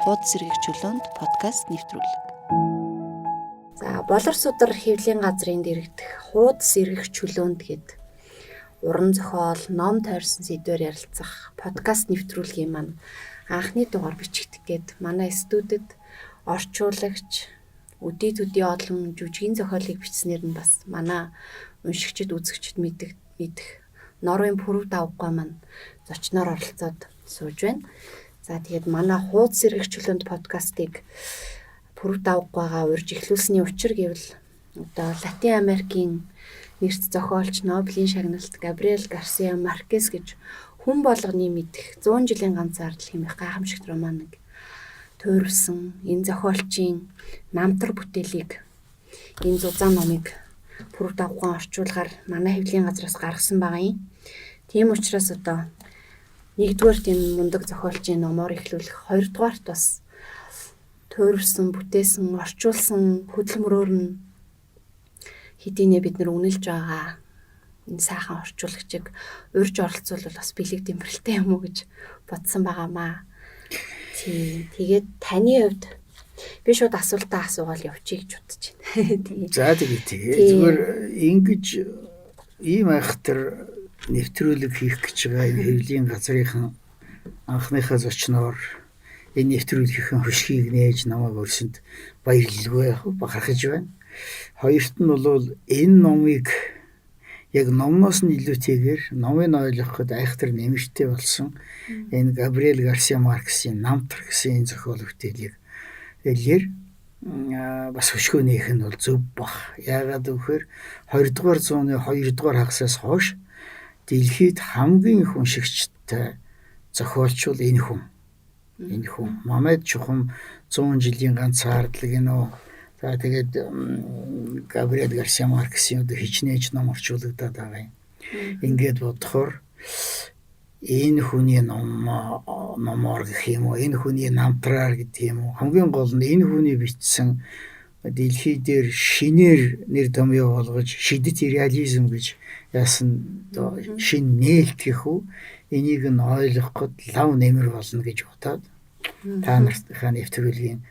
Хуудас сэргийх чөлөөнд подкаст нэвтрүүлэг. За, Болор судар хэвлэлийн газрын дэргэдэх Хуудас сэргийх чөлөөнд гээд уран зохиол, ном тойрсон сэдвээр ярилцах подкаст нэвтрүүлгийн маань анхны дугаар бичигдэх гээд манай студид орчуулагч, өдий төдий олон жүжигийн зохиолыг бичснээр нь бас манай уншигчид, үзэгчид мэдэх Норвын Пүрэв давгай маань зочноор оролцоод сууж байна. За, тэгээд манай Хуудас сэргийх чөлөөнд подкастыг Пүрэв давгайгаа урьж эхлүүлсэний учир гэвэл одоо Латин Америкийн нэрц зохиолч, Нобелийн шагналт Габриэл Гарсиа Маркес гэж хүн болгоны мэдэх 100 жилийн ганцаардл хэмээх гайхамшигт романыг туурвсан энэ зохиолчийн намтар бүтээлийг, энэ зузаан номыг Пүрэв давгай орчуулгаар манай хэвлэлийн газраас гаргасан байгаа юм. Тийм учраас одоо нэгдүгээрт энэ мундаг зохиолчийн номоор эхлүүлэх, хоёрдугаарт бас туурвсан, бүтээсэн, орчуулсан хөдөлмөрөөр нь хэдийнэ бид нар үнэлж байгаа энэ сайхан орчуулагчийг урьж оролцуулбал бас бэлэг дэмбэрэлтэй юм уу гэж бодсон байгаамаа. Тийм. Тэгээд таны хувьд би шууд асуултаа асуугаал явчих гэж бодож байна. Тийм. За, тэгээ. Зүгээр ингэж ийм айхтар нэвтрүүлэг хийх гэж байгаа энэ хэвлэлийн газрынхан анхныхаа зочноор энэ нэвтрүүлгийнхэн хөшгийг нээж намайг өрсөнд баярлалгүй яг бахархаж байна. Хоёрт нь бол энэ номыг яг номноос нь илүүтэйгээр номыг ойлгоход айхтар нэмэртэй болсон энэ Габриэл Гарсиа Маркесийн Намтар гэсэн энэ зохиол бүтээлийг хэлээр бас хөшгөө нээх нь бол зөв бах. Яагаад гэвэл 20 дугаар зууны 2 дугаар хагасаас хойш дэлхийд хамгийн их уншигчтай зохиолч бол энэ хүн. Энэ хүн Мамед Чухам 100 жилийн ганц хаардл гинөө. За, тэгээд Габриэл Гарсиа Маркесийн одоо хичнээн ном орчуулагдаад байгаа юм. Ингээд бодохоор энэ хүний ном номоор гэх юм уу, энэ хүний намтраар гэдэг юм уу, хамгийн гол нь энэ хүний бичсэн дэлхий дээр шинээр нэр томьёо болгож шидэт реализм гэж яасан одоо шинэ нээлт гэх үү, энийг нь ойлгох гээд лав нэмэр болно гэж бодоод та нартынхаа нэвтрүүлгийн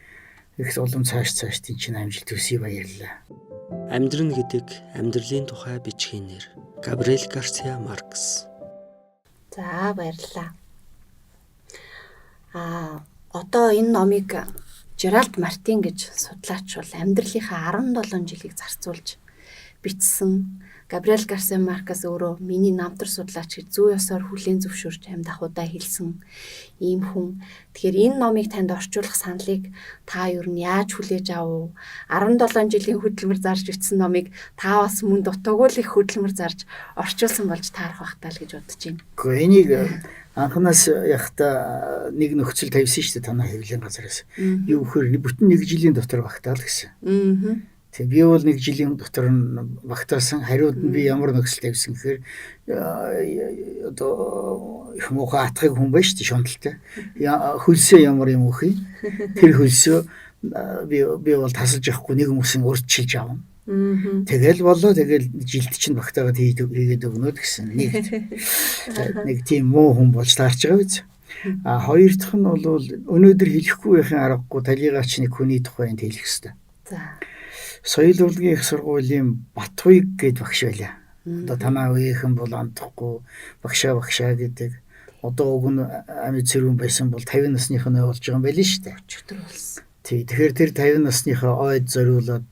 их улам цааш цааш тийм чинь амжилт хүсье, баярлалаа. Амьдран гэдэг амьдралын тухай бичгийн нэр Габриэл Гарсиа Маркес. За, баярлалаа. Одоо энэ номыг Жеральд Мартин гэж судлаач бол амьдралынхаа 17 жилийг зарцуулж бичсэн. Габриэл Гарсиа Маркес өөрөө миний намтар судлаач гэж зүй ёсоор хүлээн зөвшөөрч амьд ахуйдаа хэлсэн ийм хүн. Тэгэхээр энэ номыг танд орчуулах саналыг та ер нь яаж хүлээж авав? 17 жилийн хөдөлмөр зарж бичсэн номыг та бас мөн дутуугүй л их хөдөлмөр зарж орчуулсан болж таарах байх таа л гэж бодож байна. Гэхдээ энийг анханаас яхта нэг нөхцөл тавьсан шүү дээ танай хэвлэлийн газараас. Юу гэхээр бүтэн нэг жилийн дотор багтаал гэсэн. Тэг би бол нэг жилийн дотор нь багтаасан. Хариуд нь би ямар нөхцөл тавьсан гэхээр одоо их муухай атгыг хүн байж шүү дээ, шундалтай. Хөлсөө ямар юм өөх юм. Тэр хөлсөө би бол тасалж явахгүй нэг хүмүүсийн урьдчилж авна. Тэгэл болоо, тэгэл жилд чинь багтаагаад хийгээд өгнө гэсэн. Нэг тийм муу хүн болж таарч байгаа биз. А хоёр дахь нь бол өнөөдөр хэлэхгүй байхын аргагүй талигаач нэг хүний тухай энд хэлэх хэвээр. За. Соёл урлагийн их сургуулийн Батуйг гээд багш байлаа. Одоо танаа үеийнхэн бол андахгүй багшаа багшаа гэдэг. Одоо уг нь амьд цэрүүн байсан бол 50 насных нь болж байгаа юм байл шүү дээ. Өчигдөр болсон. Тий. Тэгэхээр тэр 50 насныхаа ойд зориулаад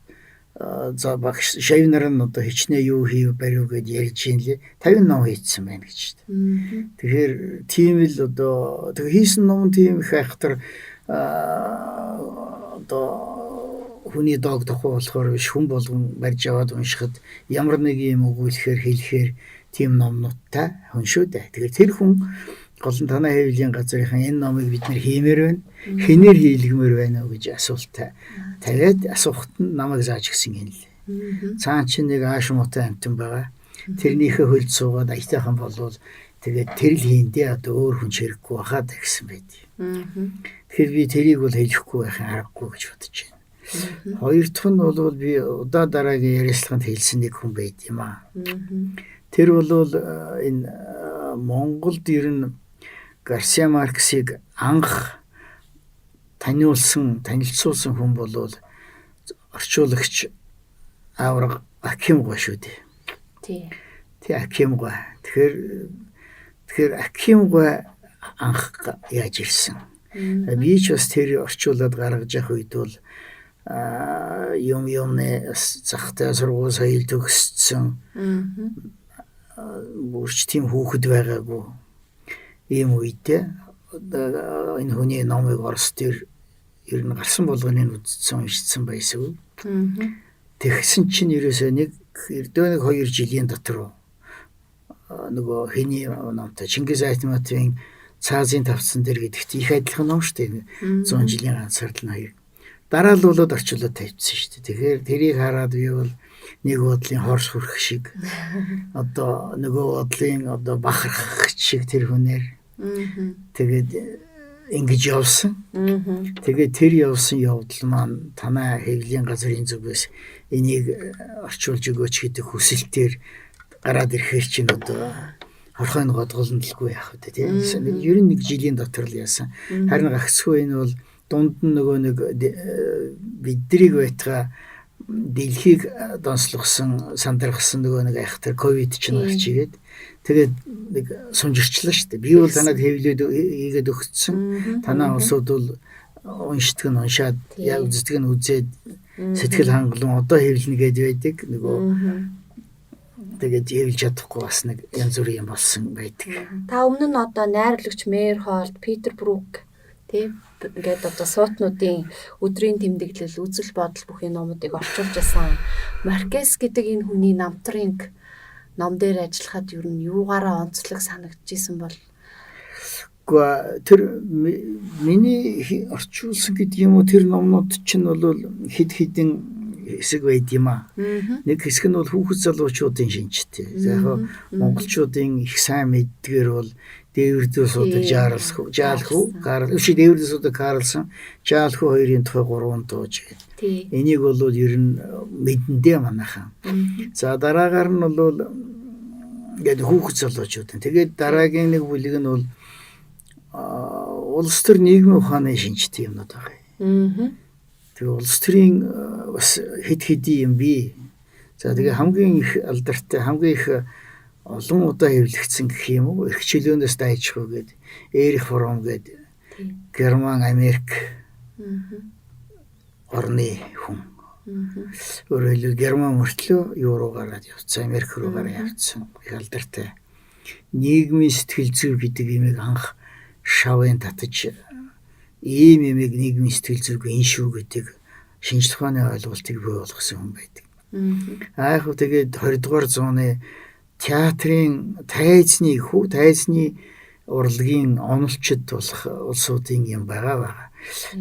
за багш шавь нар нь одоо хичнээн юу хийв бариу гэд ярьж юм лээ. 50 ном хийцсэн байна гэж шүү дээ. Тэгэхээр тийм л одоо тэг хийсэн ном тийм их айхтар одоо хүний дог тохуу болохоор биш, хүн болгон барьж аваад уншихад ямар нэг юм өгүүлэхээр хэлэхээр тийм номнуудтай хүн шүү дээ. Тэгэхээр тэр хүн гол нь танай хэвлэлийн газрынхан энэ номыг бид нэр хиймээр байна. Хинээр хийлгэмээр байна уу гэж асуултаа тавиад асуухт нь намайг зааж өгсөн юм лээ. Цаан чинь нэг ааш муутай амтан байгаа. Тэрнийхээ хөлд суугаад аятайхан болвол тэгээд тэр л хийндээ, одоо өөр хүн хэрэггүй байхаа гэсэн байд. Тэгэхээр би тэрийг бол хэлэхгүй байхын аргагүй гэж бодож байна. Хоёр дахь нь бол би удаа дараагийн ярилцлаганд хэлсэн нэг хүн байд юм аа. Тэр бол энэ Монголд ер нь Гарсиа Маркесийг анх таниулсан, танилцуулсан хүн бол орчуулагч авраг Акимгой шүү дээ. Тий. Тий, Акимгой. Тэгэхээр Акимгой анх яаж ирсэн. Би ч бас тэр орчуулад гаргаж явах үед бол юм юмны захтай сургууль соёл төгссөн. Бүрч тийм хүүхэд байгаагүй. Ийм үедээ энэ хүний номыг Орос дээр ер нь гарсан болгоныг үзсэн, уншсан байсан. Тэгсэн чинь ерөөсөө нэг эрдөө нэг 2 жилийн дотор нөгөө хэний номтой Чингис Айтматовын Цаазын тавцсан дээр гэдэгт их адилхан ном шүү дээ. 100 жилийн ганцаардал нь хоёр дараалуулаад орчуулаад тавьчихсан шүү дээ. Тэгэхээр тэрийг хараад би бол нэг бодлын хорс хүрэх шиг одоо нөгөө бодлын одоо бахархах шиг тэр хүнээр тэгээд ингэж явсан. Тэгээд тэр явсан явдал маань танай хэвлийн газрын зүгээс энийг орчуулж өгөөч гэдэг хүсэлтээр гараад ирэхээр чинь одоо хорхойн годголнолгүй яах вэ тийм. Ер нь нэг жилийн дотор л яасан. Харин гагцхүү энэ бол дунд нь нөгөө нэг бидрийг байтгаа дэлхийг донслогсон, сандаргасан нөгөө нэг айхтар ковид чинь гарч ирээд тэгээд нэг сунжирчлаа шүү дээ. Би бол танад хэвлээд хийгээд өгсөн. Танаа улсууд бол уншдаг нь уншаад, яг үздэг нь үзээд сэтгэл хангалуун одоо хэвлэнэ гээд байдаг. Нөгөө тэгээд хэвлж чадахгүй бас нэг янз бүрийн юм болсон байдаг. Та өмнө нь одоо найрлагч Мейерхолд, Питер Брук тийм ингээд одоо суутнуудын өдрийн тэмдэглэл, үзэл бодол бүхий номуудыг орчуулж байсан. Маркес гэдэг энэ хүний намтрын ном дээр ажиллахад ер нь юугаараа онцлог санагдчихсэн бол? Үгүй, тэр миний орчуулсан гэдэг юм уу, тэр номнууд чинь бол хэд хэдэн хэсэг байд юм аа. Нэг хэсэг нь бол хүүхэд залуучуудын шинжтэй. За яг монголчуудын их сайн мэддгээр бол дээвэрдүү суудаг Жаалхүү, Карл, биш дээвэрдүү суудаг Карлсон, Жаалхүү хоёрын тухай 3 дууж гэдэг. Энийг бол ер нь мэдэндээ манайхан. За дараагаар нь бол ингээд хүүхэд залуучууд. Тэгээд дараагийн нэг бүлэг нь бол улс төр нийгмийн ухааны шинжтэй юмнууд байгаа. Тэгээ улс төрийн бас хэд хэдийн юм бий. За тэгээ хамгийн их алдартай, хамгийн их олон удаа хэвлэгдсэн гэх юм уу, эрх чөлөөнөөс дайчихгүй гээд Эрих Фром гээд Герман Америк орны хүн. Өөрөөр хэлбэл Герман мөртлөө юу руу гараад явцсан, Америк руу гараад явцсан. Их алдартай. Нийгмийн сэтгэл зүй гэдэг имийг анх шавын татаж ийм имийг нийгмийн сэтгэл зүйг энэ шүү гэдэг шинжлэх ухааны ойлголтыг бий болгосон хүн байдаг. Аа яг тэгээд 20 дугаар зууны театрын тайзны хүү тайзны урлагийн онолчд болох улсуудын юм байгаа.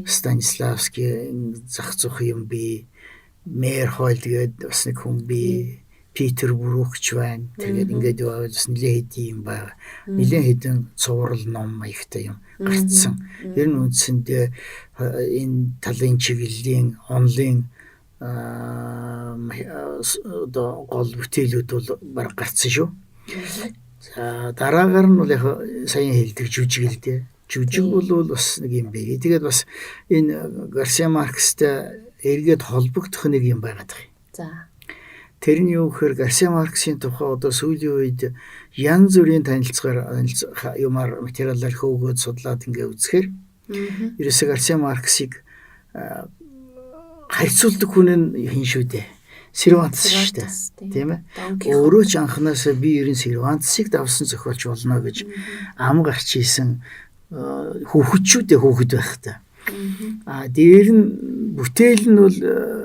Станиславский зах зух юм бий, Мейерхольд гээд бас нэг хүн бий, Питер Брукч байна. Тэгээд ингээд яваад бас нэлээд хэдийн юм байгаа. Нэлээд хэдэн цуврал ном маягтай юм гарцсан. Ер нь үндсэндээ энэ талын чиглэлийн онлын одоо гол бүтээлүүд бол баг гарцсан шүү. За дараагаар нь бол яг саяхан хэлдэг жүжиг л дээ. Жүжиг бол бас нэг юм бэ. Тэгээд бас энэ Гарсиа Маркстай эргээд холбогдох нэг юм байгаад байгаа юм. За. Тэр нь юу гэхээр Гарсиа Марксийн тухай одоо сүүлийн үед янз бүрийн танилцгаар юмар материалаар хөөгөөд судлаад ингээ үзэхээр ерөөсөө Гарсиа Марксыг харьцуулдаг хүн нь хэн шүү дээ. Сервантес шүү дээ. Тийм ээ. Өөрөө ч анхнаасаа би ерэн Сервантесыг давсан зохиолч болно гэж ам гарч исэн хүүхэдчүүдээ хүүхэд байхдаа. А дээр нь бүтээл нь бол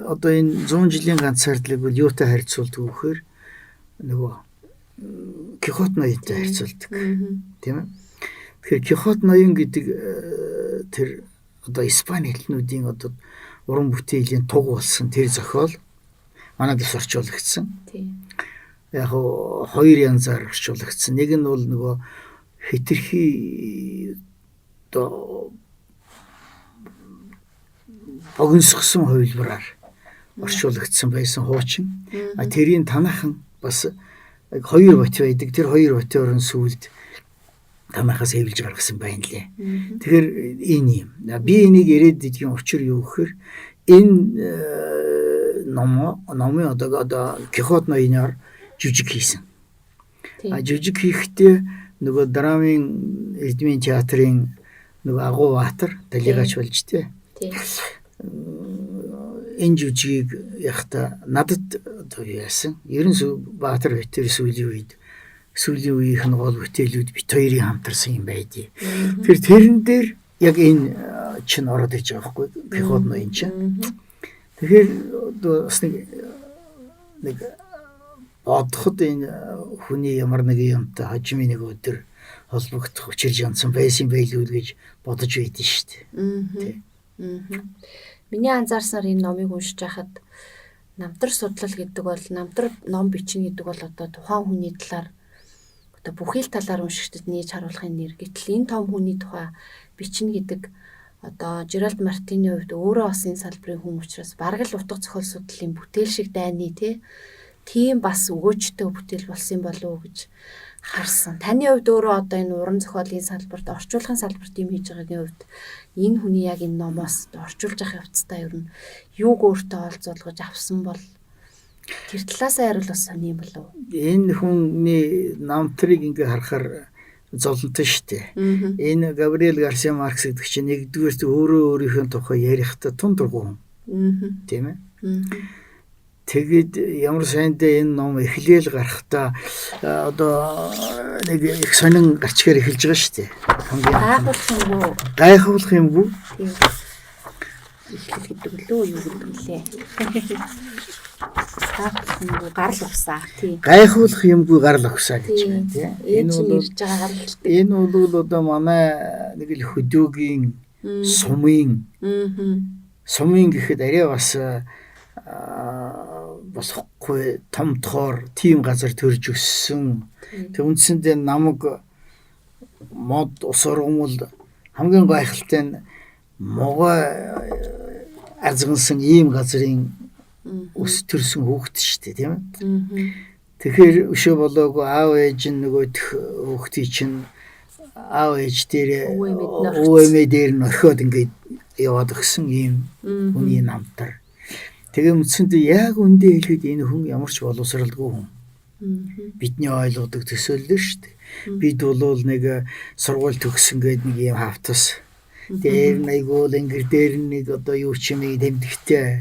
одоо энэ 100 жилийн ганцаардлыг бол юутай харьцуулдаг вэ гэхээр нөгөө Кихот ноёнтой харьцуулдаг. Тийм ээ. Тэгэхээр Кихот ноён гэдэг тэр одоо Испани хэлнүүдийн одоо уран бүтээлийн туг болсон тэр зохиол манад бас орчуулагдсан. Тийм. Яг хоёр янзаар орчуулагдсан. Нэг нь бол нөгөө хэтэрхий одоо богиносгосон хувилбараар орчуулагдсан байсан хуучин. А тэрийн танахан бас хоёр бот байдаг. Тэр хоёр ботоор нь сүүлд Танахаас хэвлэж гаргасан байна лээ. Тэгэхээр энэ юм. Би энийг яриад идгийн учир юу гэхээр энэ номын одоо Кихот ноёноор жүжиг хийсэн. А жүжиг хийхдээ нөгөө драмын Эрдмийн театрын нөгөө Агуу Баатар талигач болж тээ. Энэ жүжигийг яхта надад одоо яасан. Ерөн Баатар битэр сүүлийн үед сүүлийн үеийнх нь гол бүтээлүүд бит хоёрын хамтарсан юм байдیں۔ Тэр тэрэн дээр яг энэ чинь ороод иж байгаа байхгүй Кихот ноён чинь. Тэгэхээр одоо бас нэг бодоход энэ хүний ямар нэгэн юмтай хожимын нэг өдөр холбогдох учир жансан байсан байлгүй гэж бодож байдэн шүү дээ. Миний анзаарснаар энэ номыг уншиж байхад намтар судлал гэдэг бол намтар ном бичнэ гэдэг бол одоо тухайн хүний талаар одоо бүхий л талаар уншигчдад нээж харуулахын нэр. Гэтэл энэ том хүний тухай бичнэ гэдэг одоо Жеральд Мартины хувьд өөрөө бас энэ салбарын хүн учраас бараг л утга зохиол судлалын бүтээл шиг дайны тийм бас өгөөжтэй бүтээл болсон юм болов уу гэж харсан. Таны хувьд өөрөө одоо энэ уран зохиолын салбарт, орчуулгын салбарт юм хийж байгаагийн хувьд энэ хүний яг энэ номоос орчуулж явах явцдаа ер нь юуг өөртөө олзуулгаж авсан бол тэр талаасаа хариул бас сони юм болов уу? Энэ хүний намтрыг ингээ харахаар зовлонтой шүү дээ. Энэ Габриэл Гарсиа Маркс гэдэг чинь нэгдүгээрт өөрөө өөрийнхөө тухай ярихдаа тун дургу хүн. Тийм ээ. Тэгээд ямар сайндаа энэ ном эхлээл гарахдаа одоо нэг их сонин гарчгаар эхэлж байгаа шүү дээ. Хамгийн гайхуулах юмгүй. Гайхуулах юмгүй. Тийм. Эхлэл гэдэг лөө юу гэдэг нэлээ. Гайхуулах юмгүй гарал угсаа. Тийм. Гайхуулах юмгүй гарал угсаа гэж байна тийм. Энэ бол ирж байгаа гарал. Энэ бол одоо манай нэг л хөдөөгийн сумын сумын гэхэд арай бас болохгүй том тоор тийм газар төрж өссөн. Тэг үндсэндээ намаг мод ус ургамал хамгийн гайхалтай нь могой арзгансан ийм газрын өс төрсөн хүүхэд шүү дээ, тийм ээ. Тэгэхээр өшөө болоогүй аав ээж нь нөгөөх хүүхдийн чинь аав ээж дээр өвөө эмээ дээр нь орхиод ингээд яваад өгсөн ийм хүний намтар. Тэгээ үндсэндээ яг үндэ хэлэхэд энэ хүн ямар ч боловсралгүй хүн. Бидний ойлгодог төсөөлөл шүү дээ. Бид бол нэг сургууль төгссөн гээд нэг юм хавтас. Дээр нь айгуул ингэр дээр нь нэг одоо юу ч юм тэмдэгтэй.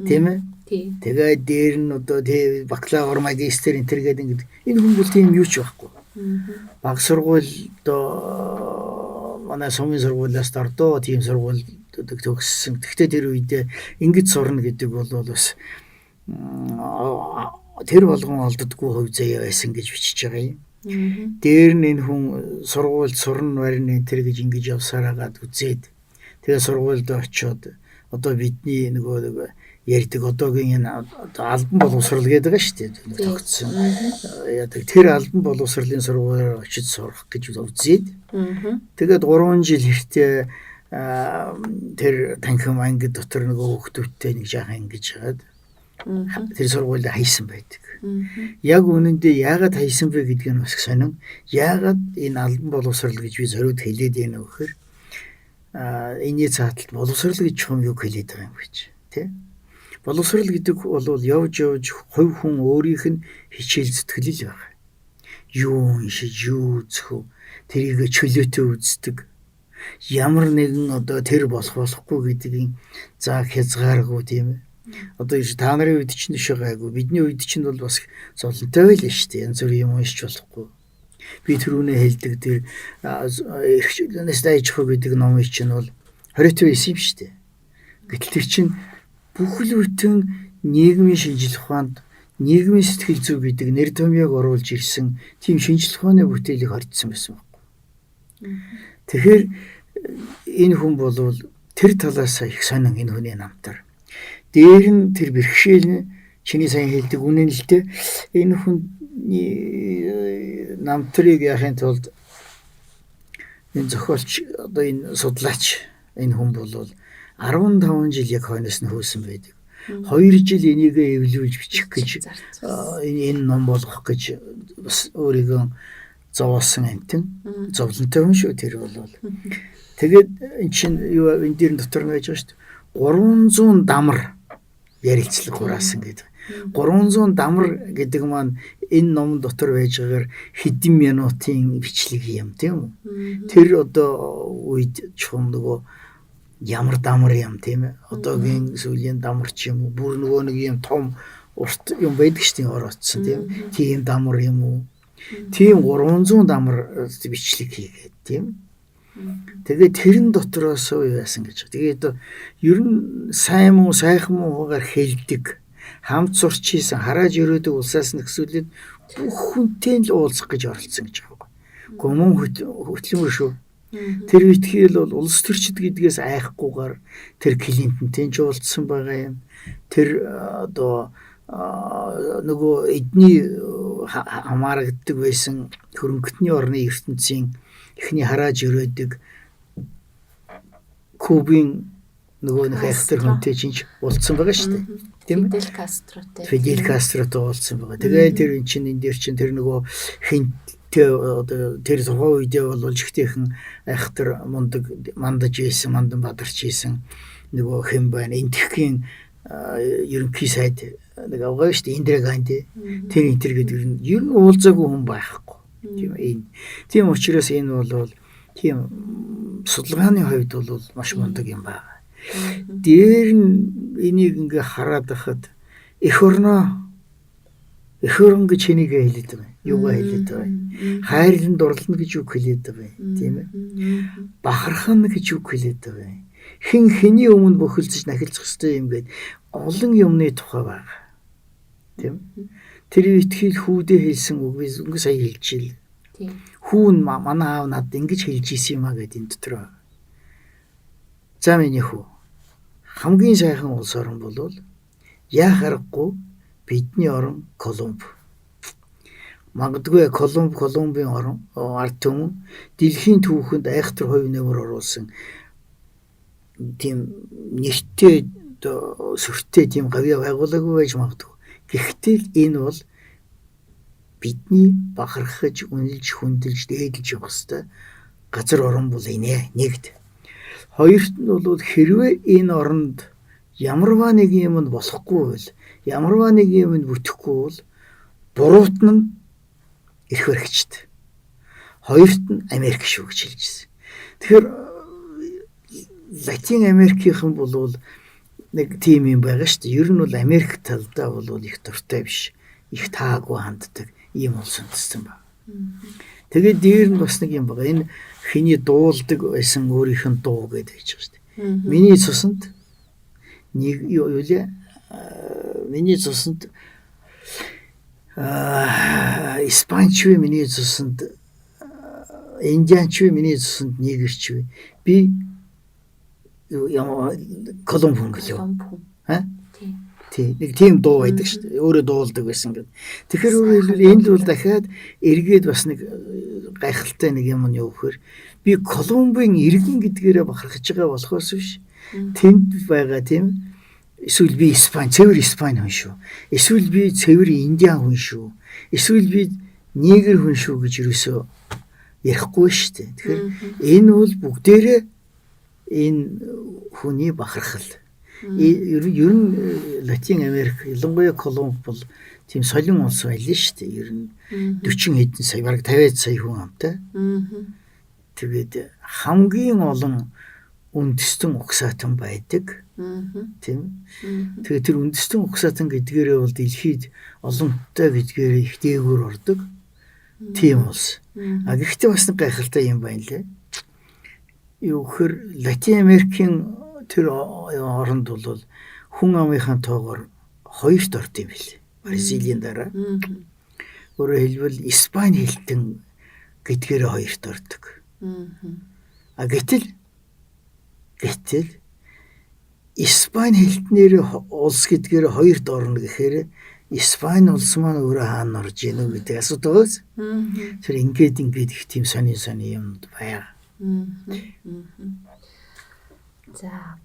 Тийм ээ? Тэгээд дээр нь одоо тий бакалавр, магистр энэ төр гээд ингэ энэ хүн бол тийм юу ч байхгүй. Баг сургууль одоо манай сумын сургуулиас дордоо тийм сургууль төгссөн. Гэхдээ тэр үедээ ингэж сурна гэдэг бол бас тэр болгон олддоггүй хувь заяа байсан гэж бичиж байгаа юм. Дээр нь энэ хүн сургуульд сурна барина энэ тэр гэж ингэж явсаар хагаад үзээд тэгээ сургуульд очиод одоо бидний нөгөө ярьдаг одоогийн энэ одоо албан боловсрал гэдэг байгаа шүү дээ. Тогтсон. Яадаг тэр албан боловсролын сургуулиар очиж сурах гэж үзээд тэгээд 3 жил хэртээ тэр танхим анги дотор нөгөө хүүхдүүдтэй нэг жаахан ингэж хагаад тэр сургуулийг хайсан байдаг. Яг үнэндээ яагаад хайсан бэ гэдг нь бас сонин. Яагаад энэ албан боловсрал гэж би зориуд хэлээд байна вэ гэхээр энэний цааталт боловсрал гэж чухам юг хэлээд байгаа юм гэж тий. Боловсрал гэдэг бол явж явж хувь хүн өөрийнх нь хичээл зүтгэл л байна. Юу уншиж, юу үзэх вэ? Тэрийг чөлөөтэй үздэг. Ямар нэгэн одоо тэр болох болохгүй гэдгийг заах хязгааргүй тийм ээ. Одоо та нарын үед чинь өшөө гайгүй. Бидний үед чинь бол бас зовлонтой байлаа шүү дээ. Янз бүрийн юм уншиж болохгүй. Би түрүүнээ хэлдэг тэр эрх чөлөөнөөс дайжих гэдэг номын чинь бол 20 байсан юм шүү дээ. Гэтэл тэр чинь бүхэл бүтэн нийгмийн шинжлэх ухаанд нийгмийн сэтгэл зүй гэдэг нэр томьёог оруулж ирсэн тийм шинжлэх ухааны бүтээлийг хоригдсан байсан байхгүй. Тэгэхээр энэ хүн болвол тэр талаас их сонин энэ хүний намтар. Дээр нь тэр бэрхшээл нь чиний сайн хэлдэг үнэн л дээ. Энэ хүний намтрыг яахын тулд энэ зохиолч одоо энэ судлаач энэ хүн бол 15 жил яг хойноос нь хөөсөн байдаг. 2 жил энийгээ эвлүүлж бичих гэж энэ ном болгох гэж бас өөрийгөө Зовоосон амтан зовлонтой хүн шүү тэр бол. Тэгээд эн чинь юу энэ дээр дотор нь байж байгаа шүү дээ. 300 дамар ярилцлага хураасан гэдэг. 300 дамар гэдэг маань энэ ном дотор байж байгаагаар хэдэн минутын бичлэг юм тийм үү? Тэр одоо үед чухам нөгөө ямар дамар юм тийм ээ? Одоогийн сүүлийн дамар ч юм уу бүр нөгөө нэг юм том урт юм байдаг шүү дээ ороодсон тийм. Тийм дамар юм уу? Тийм 300 дамар бичлэг хийгээд тийм. Тэгээд тэрэн дотроос юу яасан гэж. Тэгээд ер нь сайн муу сайхан муугаар хэлдэг хамт сурч ийсэн харааж өрөөдөг улсаас нөхсүүлээд бүх хүнтэй л уулзах гэж оролцсон гэж байгаа юм. Гомон хөтлөмөр шүү. Тэр үетгэл бол улс төрчд гэдгээс айхгүйгээр тэр Клинтонтэй ч уулзсан байгаа юм. Тэр одоо нөгөө эдний хамаарагддаг байсан хөрөнгөтний орны ертөнцийн эхний харааж өрөөдөг Кубын нөгөө нэг айхтар хүнтэй чинь уулзсан байгаа шүү дээ. Тийм ээ. Фидель Кастротой. Фидель Кастротой уулзсан байгаа. Тэгээд тэр эн чинь энэ дээр чинь тэр нөгөө хинтээ одоо тэр тухайн үедээ бол жигтэйхэн айхтар мундаг мандаж ийсэн, мандан бадарч ийсэн нөгөө хэн байна. Энтхийн ерөнхий сайд нэг авгаа шүү дээ. Индира Ганди. Тэр энэ төр гэдэг нь ер нь уулзаагүй хүн байхгүй. Тийм ээ. Тийм учраас энэ бол тийм судалгааны хувьд бол маш мундаг юм байна. Дээр нь энийг ингээ хараад байхад эх орноо эх орон гэж хэнийг хэлээд байгаа юм. Юугаа хэлээд байгаа юм. Хайрлан дурлана гэж үг хэлээд байгаа юм. Тийм ээ. Бахархна гэж үг хэлээд байгаа юм. Хэн хэний өмнө бөхөлдөж нахилцах ёстой юм гээд олон юмны тухай байна. Тийм. Тэр итгэл хүүдээ хэлсэн үг би өнгө сая хэлчихэл. Тийм. Хүүн манай аав надад ингэж хэлж исэн юм а гэд энэ дотор байна. За миний хүү. Хамгийн сайхан улс орон болвол яах аргагүй бидний орон Колумб. Магадгүй Колумб Колумбын орон ард түмэн дэлхийн түүхэнд айхтар хувь нэмэр оруулсан тийм нэртэй сүртэй тийм гавьяа байгуулаагүй байж магадгүй. Гэхдээ л энэ бол бидний бахархаж, үнэлж, хүндэлж, дээдлж явах ёстой газар орон бол инэ нэгд. Хоёрт нь бол хэрвээ энэ оронд ямарваа нэг юм нь болохгүй бол ямарваа нэг юм нь бүтэхгүй бол буруут нь эрх баригчд. Хоёрт нь Америк шүү гэж хэлж ирсэн. Тэгэхээр Латин Америкийнхан бол нэг тийм юм байгаа шүү дээ. Ер нь бол Америк талдаа бол их дуртай биш. Их таагүй ханддаг ийм улс үндэстэн байна. Тэгээд дээр нь бас нэг юм байгаа. Энэ хэний дуулдаг байсан өөрийнх нь дуу гэдэг гэж байгаа шүү дээ. Миний цуснд нэг юу лээ? Миний цуснд Испанч вэ, миний цуснд Индианч вэ, миний цуснд негэрч вэ? Би Колумб хүн гэлээ. Аа? Тий. Нэг тийм дуу байдаг шүү дээ. Өөрөө дуулдаг байсан гэдэг. Тэгэхээр өөрөөр хэлбэл энэ л бол дахиад эргээд бас нэг гайхалтай нэг юм нь юу гэхээр би Колумбын иргэн гэдгээрээ бахархаж байгаа болохоос биш. Тэнд байгаа тийм эсвэл би Испани, цэвэр Испани хүн шүү. Эсвэл би цэвэр Индиан хүн шүү. Эсвэл би негр хүн шүү гэж юусоо ярихгүй шүү дээ. Тэгэхээр энэ бол бүгдээрээ энэ хүний бахархал. Ер нь Латин Америк, ялангуяа Колумб бол тийм солин улс байлаа шүү дээ. Ер нь 40 хэдэн сая, бараг 50 сая хүн амтай. Тэгээд хамгийн олон үндэстэн угсаатан байдаг. Тийм. Тэгээд тэр үндэстэн угсаатан гэдгээрээ бол дэлхийд олонтой гэдгээрээ их дээгүүр ордог. Тийм улс. А гэхдээ бас нэг гайхалтай юм байна лээ. Юу гэхээр Латин Америкийн тэр оронд бол хүн амынхаа тоогоор хоёрт орд юм билээ. Бразилийн дараа. Өөрөөр хэлбэл Испани хэлтэн гэдгээрээ хоёрт ордог. А гэтэл Испани хэлтнэр улс гэдгээр хоёрт орно гэхээр Испани улс маань өөрөө хаана орж ийнө гэдэг асуудал байгаа. Тэр ингээд их тийм сони юмд байгаа. За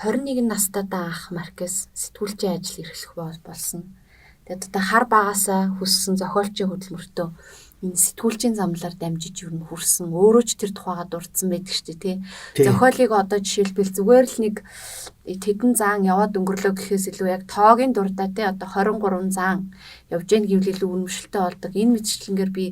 21 настайдаа анх Маркес сэтгүүлчийн ажил эрхлэх болсон. Тэгээд одоо хар багасаа хүссэн зохиолчийн хөдөлмөртөө энэ сэтгүүлчийн замлаар дамжиж юу н хүрсэн, өөрөө ч тэр тухайга дурдсан байдаг шүү дээ, тий. Зохиолыг одоо жишээлбэл зүгээр л нэг тэдэн зан яваад өнгөрлөө гэхээс илүү яг тоогийн дурдаа, тий, одоо 23 зан явж гэн гэвэл илүү үнэмшилтэй болдог. Энэ мэтчлэнгээр би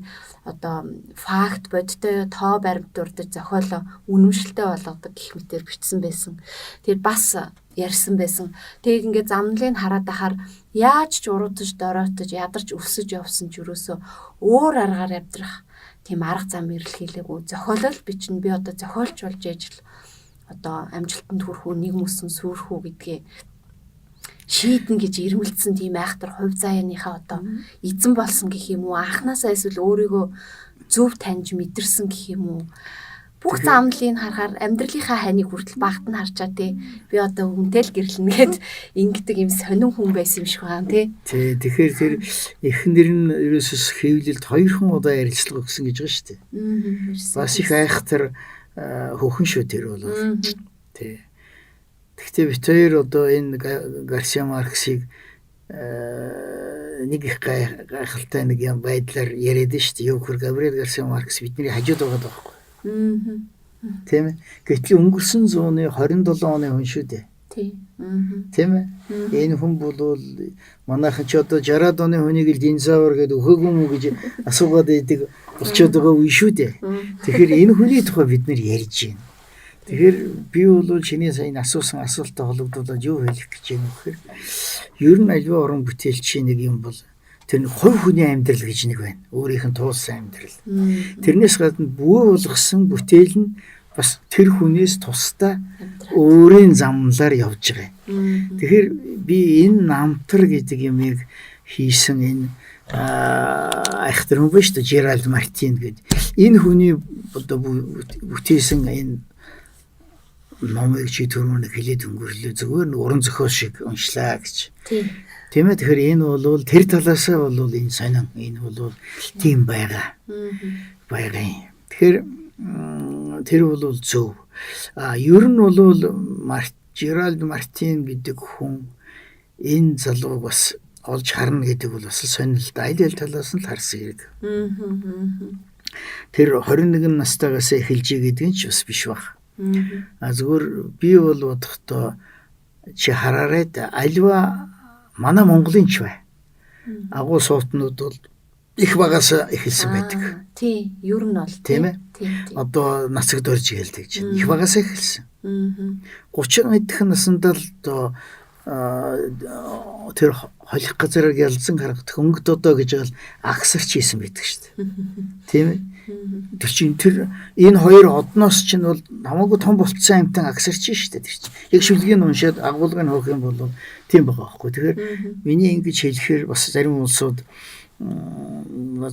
одоо факт, бодиттой тоо баримт дурдаж зохиолоо үнэмшилтэй болгодог гэх мэтэр бичсэн байсан. Тэр бас ярьсан байсан. Тэгээд ингээд замналыг хараад ахаар яаж ч уруудаж, дороотож, ядарч өсөж явсан ч юусоо өөр аргаар амьдрах тийм арга зам эрэлхийлээгүй. Зохиолол бичнэ, би одоо зохиолч болж ээж л одоо амжилтанд хүрэх үү, нийгэм өсөн сүрэх үү гэдгээ шийднэ гэж ирмэлцсэн тийм айхтар хувь заяаныхаа одоо эзэн болсон гэх юм уу, анханасаа эсвэл өөрийгөө зөв таньж мэдэрсэн гэх юм уу. Бүх замналыг харахаар амьдралынхаа хайныг хүртэл багт нь харчаа, тий. Би одоо хүнтэй л гэрлэнэ гэд ингэдэг юм сонин хүн байсан юм шиг байна, тий. Тий, тэгэхээр тэр эхнэр нь ерөөсөөс хэвлэлд 2 удаа ярилцлага өгсөн гэж байгаа шүү дээ. Бас их айхтар хөхөн шүү тэр бол. Тий. Гэхдээ бид хоёр одоо энэ Гарсиа Марксыг нэг их гайхалтай нэг юм байдлаар яриад шүү дээ. Юу гэхээр Габриэл Гарсиа Маркс бидний хажууд байгаа байхгүй. Тийм ээ. Гэтэл өнгөрсөн зууны 27 оны хүн шүү дээ. Тий. Тийм ээ. Энэ хүн бол манайхан ч одоо 60-аад оны хүнийг л динозавр гэдэг өхөөгүй юм уу гэж асуугаад идэг болчоод байгаа үе шүү дээ. Тэгэхээр энэ хүний тухай бид нэр ярьж байна. Тэгэхээр би бол чиний сая асуусан асуулттай холбогдуулаад юу хэлэх гэж байна вэ гэхээр ер нь альва уран бүтээлчийн нэг юм бол тэр нэг хувь хүний амьдрал гэж нэг байна. Өөрийнх нь туулсан амьдрал. Тэрнээс гадна бүү болгосон бүтээл нь бас тэр хүнээс тусдаа өөрийн замлаар явж байгаа. Тэгэхээр би энэ намтар гэдэг юмыг хийсэн энэ айхтар хүн байна шүү дээ. Жеральд Мартин гэдэг. Энэ хүний одоо бүтээсэн энэ номыг чи түрүү нэг хэлээд өнгөрлөө. Зүгээр нэг уран зохиол шиг уншлаа гэж. Тийм ээ. Тэгэхээр энэ бол тэр талаасаа бол энэ сонин, энэ бол тийм байгаа. Байгаа юм. Тэгэхээр тэр бол зөв. А ер нь бол Жеральд Мартин гэдэг хүн энэ залууг бас олж харна гэдэг бол бас сонирхолтой. Аль аль талаас нь л харсан хэрэг. Тэр 21 настайгаас эхэлж гэдэг нь ч бас биш баг. А зүгээр би бол бодохдоо чи хараарай альва манай Монголын ч бай. Агуу суутнууд бол их багаас эхэлсэн байдаг. Тий, ер нь бол тийм ээ. Одоо нацагд орж гэлдэг чинь их багаас эхэлсэн. 30 хэдхэн насандаа л одоо тэр холих газраар ялзан харагдах өнгө додоо гэж бол агсарч хийсэн байдаг шүү дээ. Тийм ээ. Тэр чинь тэр энэ хоёр одноос чинь бол хамаагүй том болцсон амьтан агсарч шүү дээ тэр чинь. Яг шүлгийг уншаад агуулгыг хөөх юм бол тийм байгаа байхгүй. Тэгэхээр миний ингэж хэлэхээр бас зарим улсууд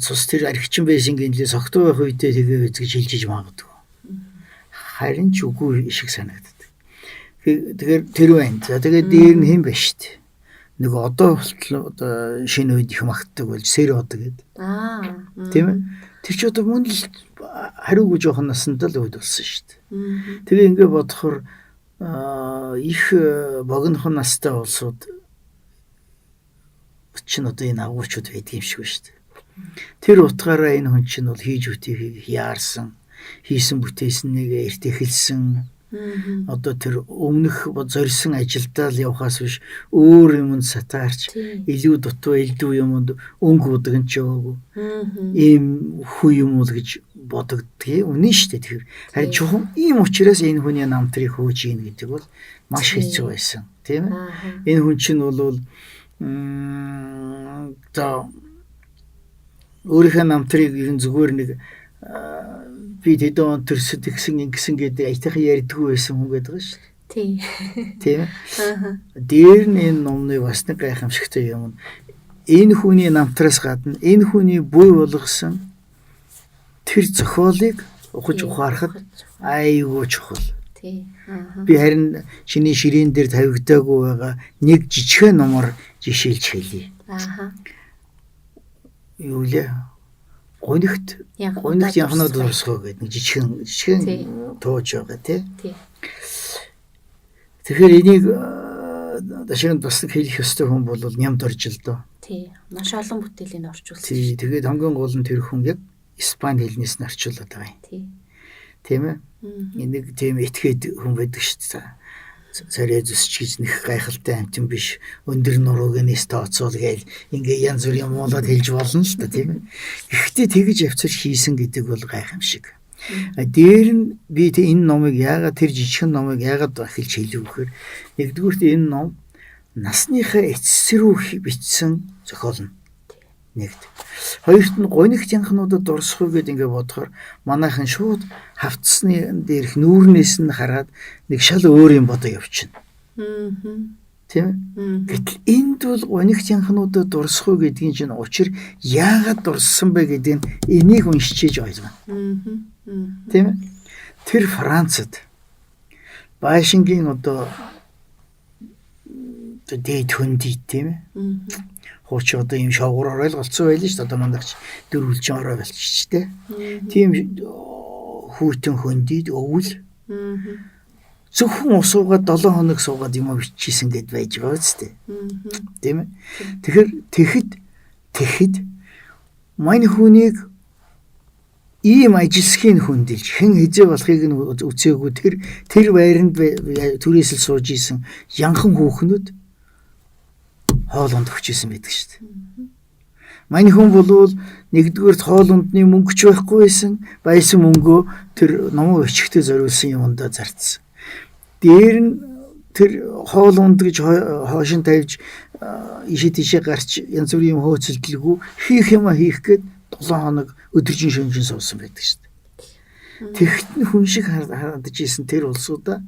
цус тэр архичин байсан гинлээ согтуу байх үедээ тэгээ гэж хэлж иж магадгүй. Харин ч үгүй шиг санагддаг. Тэгэхээр тэр байна. За тэгээд дээр нь хэн байна шүү дээ. Нэг одоо болтол одоо шинэ үед их магтдаг болж сэр одог гэдэг. Тийм ээ. Тэр чи одоо мөн л хариугүй жоохон насанд л үед болсон шүү дээ. Тэгээ ингээ бодохоор их богинохон настай улсууд чинь одоо энэ агуучуд байдаг юм шиг байна шүү дээ. Тэр утгаараа энэ хүн чинь бол хийж бүтээхийг яарсан, хийсэн бүтээснийг эрт эхэлсэн. Одоо тэр өмнөх зорьсон ажилдаа л явхаас биш өөр юмд сатаарч илүү дутуу элдв юмд өнгө удаг нь ч яваагүй. Ийм хүү юм уу гэж бодогдгийг үнэн шүү дээ. Тэгэхээр харин чухам ийм учраас энэ хүний намтрыг хөөж ийн гэдэг бол маш хэцүү байсан, тийм ээ. Энэ хүн чинь бол за өөрийнхөө намтрыг ер нь зүгээр нэг би тэдэн он төрсөд тэгсэн ингэсэн гэдэг аятайхан ярьдгүй байсан хүн гэдэг шүү дээ. Тий. Тийм ээ. Дээр нь энэ номны бас нэг гайхамшигтай юм. Энэ хүний намтраас гадна энэ хүний буй болгосон тэр зохиолыг ухаж ухаарахад айгүй чухал. Тий. Би харин чиний ширээн дээр тавигдаагүй байгаа нэг жижигхэн номоор жишээлж хэлье. Юу лээ? Гунигт янхнууд дурсгоо гэдэг нэг жижигхэн тууж байгаа тий. Тэгэхээр энийг дашинд бас нэг хэлэх ёстой хүн бол нямд орж л доо. Тий. Маш олон бүтээлийн орчуулсан. Тий. Тэгээд хамгийн гол нь тэр хүн яг Испани хэлнээс нь орчуулад байгаа юм. Тий. Тийм ээ. Нэг тийм этгээд хүн байдаг шүү дээ. Царай зүсч гэж нэг гайхалтай амтан биш. Өндөр нурууг нь тооцоол гээл ингээ янз бүрийн муулаад хэлж болно л та, тийм ээ. Гэхдээ тэгж явцар хийсэн гэдэг бол гайхамшиг. Дээр нь би энэ номыг яагаад, тэр жижигхэн номыг яагаад эхэлж хэлв гэхээр нэгдүгüүрт энэ ном насныхаа эцэс рүү бичсэн зохиол нь. Нэгд. Хоёрт нь гунигт янхнуудад дурсах уу гэд ингээ бодохоор манайхан шууд хавтсны дээрх нүүрнээс нь хараад нэг шал өөр юм бодоо явчихна. Тийм ээ. Гэтэл энд бол гунигт янхнуудад дурсах уу гэдгийн чинь учир яагаад дурссан бэ гэдэг нь энийг уншиж ойлгоно. Тийм ээ. Тэр Францад байшингийн одоо дээд хөндий, тийм ээ. Хууч одоо ийм шоогоор орой л голцсон байлаа шүү дээ. Одоо манайх дөрвөлжин орой болчих дээ. Тийм хүүтэн хөндийд өвөл зөвхөн усуугаад 7 хоног суугаад юм бичижсэн гэд байж байгаа үстэй. Тийм ээ. Тэгэхээр тэгэхэд мань хүнийг ийм ажилсхийн хүндэлж хэн хизээ болохыг нь үцээгүй тэр байранд түрээсэл сууж исэн янхан хүүхнүүд хоол унд өгчээсэн байдаг шүү дээ. Мань хүн болвол нэгдүгээрт хоол ундны мөнгө ч байхгүй байсан, байсан мөнгөө тэр номоо бичихтэй зориулсан юмдаа зарцсан. Дээр нь тэр хоол унд гэж хоошин тавьж ишээ тийшээ гарч янз бүрийн юм хөөцөлдөлгүй хийх юма хийх гээд 7 хоног өдөржин шөнөжин суусан байдаг шүү дээ. Тэгт нь хүн шиг хардаж исэн тэр улсуудаа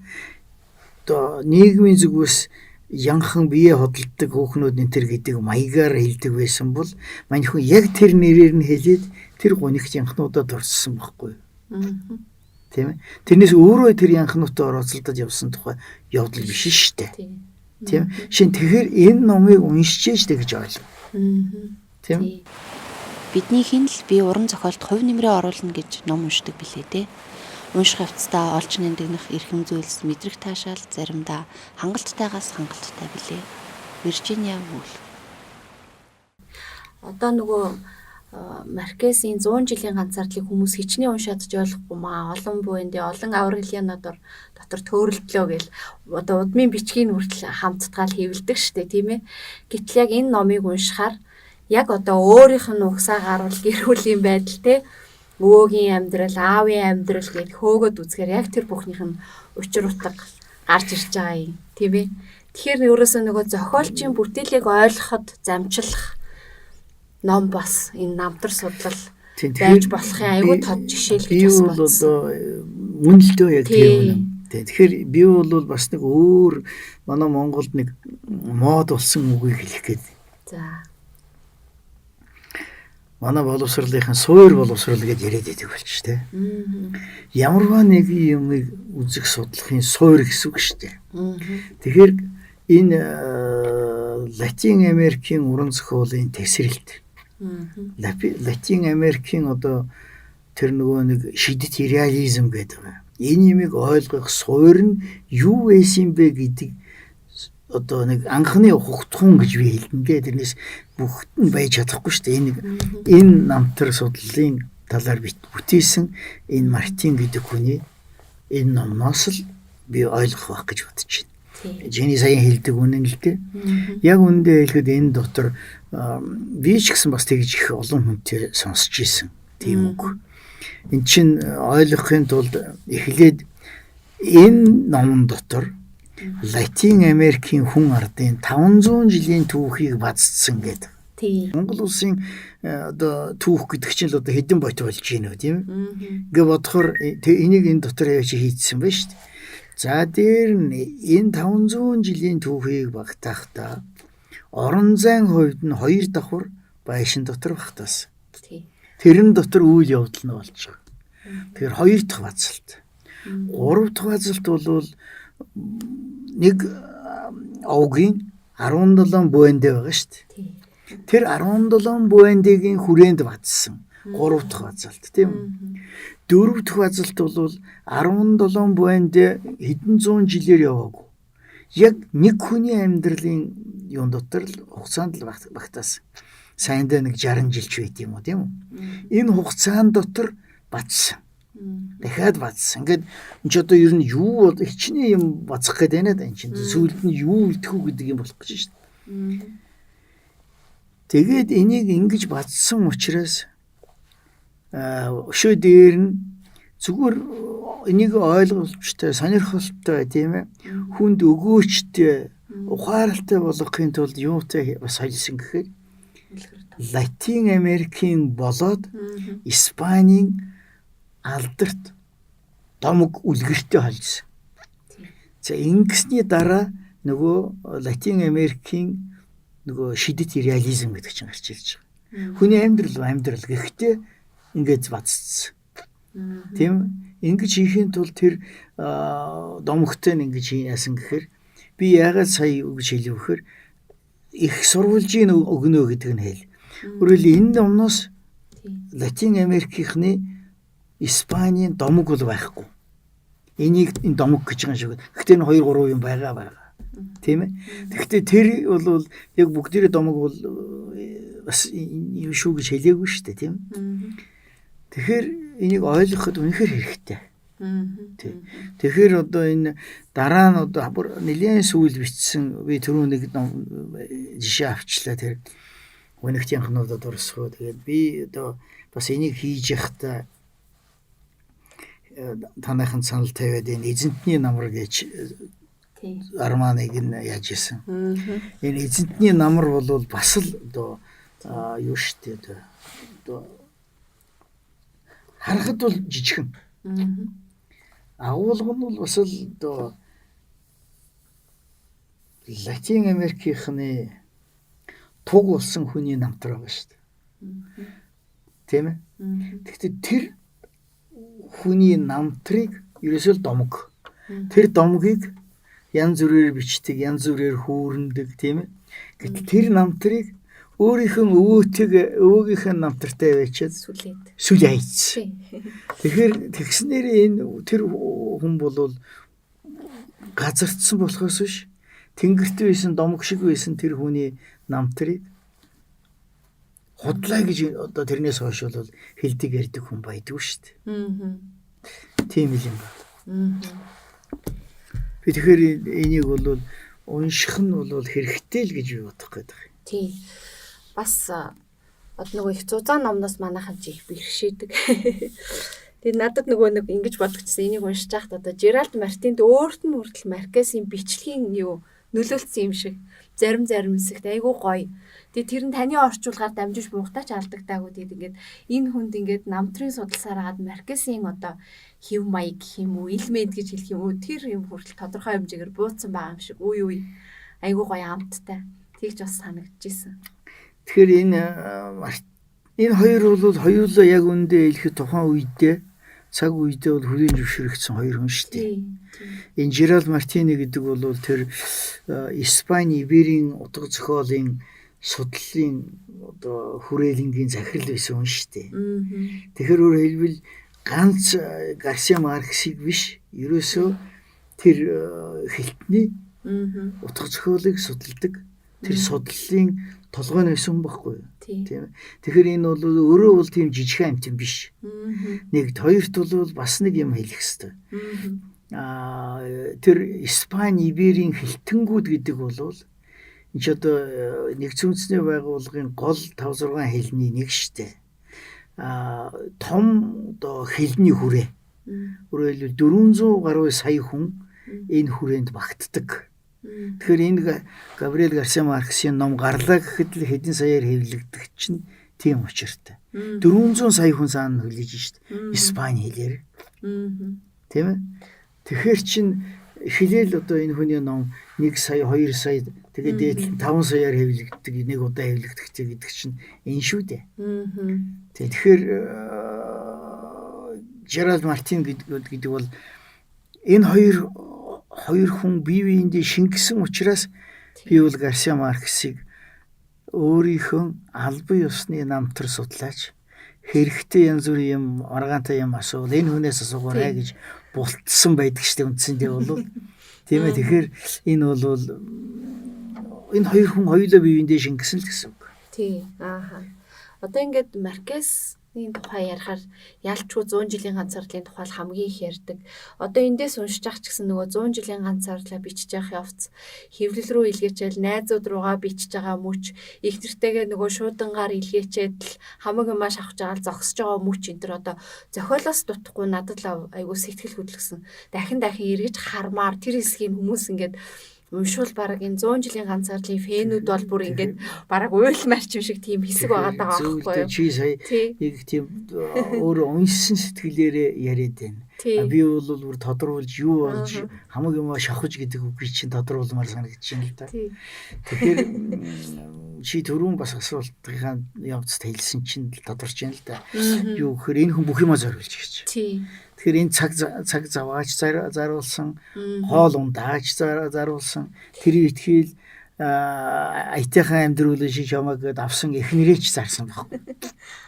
одоо нийгмийн зүгээс янхан бие хөдөлдөг хүүхнүүд энэ төр гэдэг маягаар хэлдэг байсан бол мань хүн яг тэр нэрээр нь хэлээд тэр гунигт янхнуудаа дурссан байхгүй юу? Тийм ээ. Тэрнээс өөрөө тэр янхнуудтай орооцолдож явсан тухай явдал биш шүү дээ. Тийм ээ. Шин тэгэхээр энэ номыг уншижээ гэж ойлгоо. Тийм ээ. Бидний хин л би уран зохиолд хувь нэмрээ оруулна гэж ном уншдаг билээ дээ. Унших явцдаа олж нэмдэгнэх эрхэм зүйлс мэдрэх таашаал заримдаа хангалттайгаас хангалттай билээ. Виржиниа Вулф. Одоо нөгөө Маркесийн 100 жилийн ганцаардлыг хүмүүс хичнээн уншаад ч ойлгохгүй маа, олон буйнд олон авраглагианууд дотор төөрөлдлөө гэл одоо удмын бичгийн хүртэл хамттгаал хэвлдэг штэ, тийм ээ. Гэтэл яг энэ номыг уншихаар яг одоо өөрийнх нь угсаа гарвал гэр бүлийн байдал те, өвөөгийн амьдрал, аавын амьдрал гэд хөөгөөд үзэхээр яг тэр бүхнийх нь учир утга гарч ирж байгаа юм, тийм ээ. Тэгэхээр ерөөсөө нөгөө зохиолчийн бүтээлийг ойлгоход замчлах ном бас энэ намтар судлал байж болохын аюул тод жишээ л гэж бас бодсон. Одоо үн л дөө яг тийм үнэ. Тэгэхээр би бол бас нэг өөр манай Монголд нэг мод болсон үгийг хэлэх гээд. За. Манай боловсролынхан суур боловсрол гэж яриад байдаг болчих тээ. Ямарваа нэг юмыг үзэх судлахын суур гэсэн үг шүү дээ. Тэгэхээр энэ Латин Америкийн уран зохиолын тесрэлт. Латин Америкийн одоо тэр нөгөө нэг шидэт реализм гэдэг байгаа. Энэ юмыг ойлгох суур нь юу байсан бэ гэдэг одоо нэг анхны ухагтхуун гэж би хэлнэ дээ. Тэрнээс бүгд нь байж чадахгүй шүү дээ. Энэ намтар судлалын талаар бүтээсэн энэ Мартин гэдэг хүний энэ номноос л би ойлгох байх гэж бодож байна. Жиний саяхан хэлдэг үнэн л дээ. Яг үүндээ хэлэхэд энэ дотор би ч гэсэн бас тэгж их олон хүнтэй сонсч ирсэн тийм үг. Эн чинь ойлгохын тулд эхлээд энэ номон дотор Латин Америкийн хүн ардын 500 жилийн түүхийг базцсан гэдэг. Тийм. Монгол улсын одоо түүх гэдэг чинь л одоо хэдэн бот болж байна вэ, тийм ээ? Ингээ бодохоор энийг энэ дотор яаж хийдсэн бэ шүү дээ. За дээр нь энэ 500 жилийн түүхийг багтахдаа орон зайн хувьд нь 2 давхар байшин дотор багтаасан. Тийм. Тэрэн дотор үйл явдал нь болж байгаа. Тэгэхээр 2 дахь базалт. 3 дахь базалт бол нэг овгийн 17 буйндэ байгаа шүү дээ. Тэр 17 буйндгийн хүрээнд бацсан 3 дахь базалт, тийм үү? 4 дахь базалт бол 17 буйнд хэдэн зуун жилээр яваагүй. Яг нэг хүний амьдралын юун дотор л хугацаанд л багтаасан. Сайндаа нэг 60 жилч байт юм уу, тийм үү? Энэ хугацаан дотор бацсан. Дахиад бацсан. Ингээд энэ ч одоо ер нь юу бол хичнээн юм бацах гээд байна да энэ чинь. Сүүлд нь юу үлдэх үү гэдэг юм болох гэж шүү дээ. Тэгээд энийг ингэж бацсан учраас өшөө дээр нь зүгээр энийг ойлгомжтой, сонирхолтой, тийм ээ, хүнд өгөөчтэй, ухааралтай болгохын тулд юутай бас холилсон гэхээр Латин Америкийн болоод Испанийн алдарт домог үлгэртэй холилсон. За ингэсний дараа нөгөө Латин Америкийн нөгөө шидэт реализм гэдэг чинь гарч ирж байгаа. Хүний амьдрал гэхдээ ингэж бацсан. Тийм ингэж хийхийн тулд тэр домогтой нь ингэж яасан гэхээр би яагаад сая юу гэж хэлв гэхээр их сурвалжийн өгнө гэдэг нь хэл. Өөрөөр энэ номноос Латин Америкийнхны Испанийн домог бол байхгүй. Энийг энэ домог гэж байгаа юм шиг. Гэхдээ энэ 2 3 юм байгаа. Тийм ээ. Тэгэхдээ тэр бол яг бүгдээрээ домог бол бас юм шүү гэж хэлээгүй шүү дээ, тийм ээ. Тэгэхээр энийг ойлгоход үнэхээр хэрэгтэй. Тийм. Тэгэхээр одоо энэ дараа нь одоо бүр нэлээд сүүл бичсэн би түрүү нэг жишээ авчлаа, тэр Өнөгтийн хануудад дурсах. Тэгээд би одоо бас энийг хийж явахдаа танайхан санал тавиад энэ эзэнтний намар гэж романыг нь яаж исэн. Энэ эзэнтний намар бол бас л одоо юу шүү дээ одоо харахад бол жижигхэн. Агуулга нь бол бас л одоо Латин Америкийнхны туг болсон хүний намтар байгаа шүү дээ. Тийм ээ. Тэгэхдээ тэр хүний намтрыг ерөөсөө л домог. Тэр домгийг янз бүрээр бичдэг, янз бүрээр хүүрнэдэг, тийм ээ. Гэтэл тэр намтрыг өөрийнхөө өвөөгийнхөө намтартай байчаад сүл хайцсан. Тэгэхээр тэгснээрээ энэ тэр хүн бол газардсан болохоос биш тэнгэрт байсан домог шиг байсан тэр хүний намтрыг худлаа гэж одоо тэрнээс хойш бол хэлдэг ярьдаг хүн байдгүй шүү дээ. Тийм л юм байна. Би тэгэхээр энийг бол унших нь бол хэрэгтэй л гэж би бодох гээд байна. Тийм. Бас одоо нөгөө их зузаан номноос манайхан чи их бэрхшээдэг. Тэгээд надад нөгөө нэг ингэж бодогдсон. Энийг уншиж байхад одоо Жеральд Мартинд өөрт нь хүртэл Маркесийн бичлэгийн юу нөлөөлсөн юм шиг зарим хэсэгт айгүй гоё. Тэгээд тэр нь таны орчуулгаар дамжиж муухтаач алдагдаагүй. Тэгээд ингээд энэ хүнд ингээд намтрын судалсаар хагаад Маркесийн одоо хэв маяг гэх юм уу, элемент гэж хэлэх юм уу, тэр юм хүртэл тодорхой хэмжээгээр бууцсан байгаа юм шиг үе үе айгүй гоё амттай. Тэгж бас санагдчихсэн. Тэгэхээр энэ хоёр бол хоёулаа яг үндэ хэлэхэд тухайн үедээ цаг үедээ бол хүрийн зөвшөөрөгдсөн хоёр хүн шүү дээ. Энэ Жеральд Мартини гэдэг бол тэр Испани Иберийн утга зохиолын судлалын одоо хүрээлэнгийн захирал байсан хүн шүү дээ. Тэгэхээр өөрөөр хэлбэл ганц Гарсиа Марксыг биш, ерөөсөө тэр хэлтний утга зохиолыг судалдаг тэр судлалын толгой нь байсан байхгүй юу? Тийм. Тэгэхээр энэ бол өөрөө бол тийм жижигхэн амтан биш. Нэг хоёрт бол бас нэг юм хэлэх хэвээр. Тэр Испани Иберийн хэлтэнгүүд гэдэг бол энэ ч одоо нэгдсэн үндэсний байгууллагын гол 5 6 хэлний нэг штэ. Том одоо хэлний хүрээ. Өөрөөр хэлбэл 400 гаруй сая хүн энэ хүрээнд багтдаг. Тэгэхээр энэ Габриэл Гарсиа Маркесийн ном гарлаа гэхэд л хэдэн саяар хэвлэгдэх чинь тийм учиртай. 400 сая хүн цаана хүлээж шít. Испани хэлээр. Тийм ээ. Тэгэхээр чин эхлээл одоо энэ хүний ном 1 сая, 2 сая тэгээд дээдл 5 саяар хэвлэгддэг, нэг удаа хэвлэгдэх гэдэг чинь энэ шүү дээ. Тэгэхээр Жеральд Мартин гэдэг бол энэ хоёр хүн бие биендээ шингэсэн учраас би бол Гарсиа Маркесийг өөрийнхөө албан ёсны намтар судлаач хэрэгтэй янз бүрийн юм маргаантай юм асуувал энэ хүнээс асуугаарай гэж бултсан байдаг штэ үндсэндээ бол. Тийм ээ, тэгэхээр энэ бол энэ хоёр хүн хоёулаа биеиндээ шингэсэн л гэсэн үг. Тий. Ааха. Одоо ингээд Маркесийн тухай ярихаар ялчгүй 100 жилийн ганцаардлын тухай хамгийн их ярьдаг. Одоо эндээс уншиж ах ч гэсэн нөгөө 100 жилийн ганцаардлаа бичиж явах явц хэвлэл рүү илгээчээл найзууд руугаа бичиж байгаа мөч, их нэртэйгээ нөгөө шуудангаар илгээчээд л хамаг юмаа шавхж байгаа л зогсож байгаа мөч энэ төр одоо зохиолоос дутхгүй надад л айгүй сэтгэл хөдлөсөн. Дахин дахин эргэж хармаар тэр хэсгийг хүмүүс ингээд уншвал бараг энэ 100 жилийн ганцаардлын фэнүүд бол бүр ингээд бараг уйлмаар ч юм шиг тийм хэсэг байгаа даа байхгүй юу? Чи сая нэг тийм өөрөө уншсан сэтгэлээрээ яриад байна. Би бол бүр тодруулж юу болж хамаг юм шавхаж гэдэг үгийг чинь тодруулмаар санагдаж байна л да. Тэгэхээр чи түрүүн бас асуултынхаа явцад хэлсэн чинь тодорч байна л да. Юу гэхээр энэ хүн бүх юмаа зориулж гэж. Тэгэхээр энэ цаг заваач заруулсан, хоол ундаач заруулсан, тэр итгэл аятайхан амьдруулан шиг чамайг авсан эхнэрээ ч зарсан байхгүй.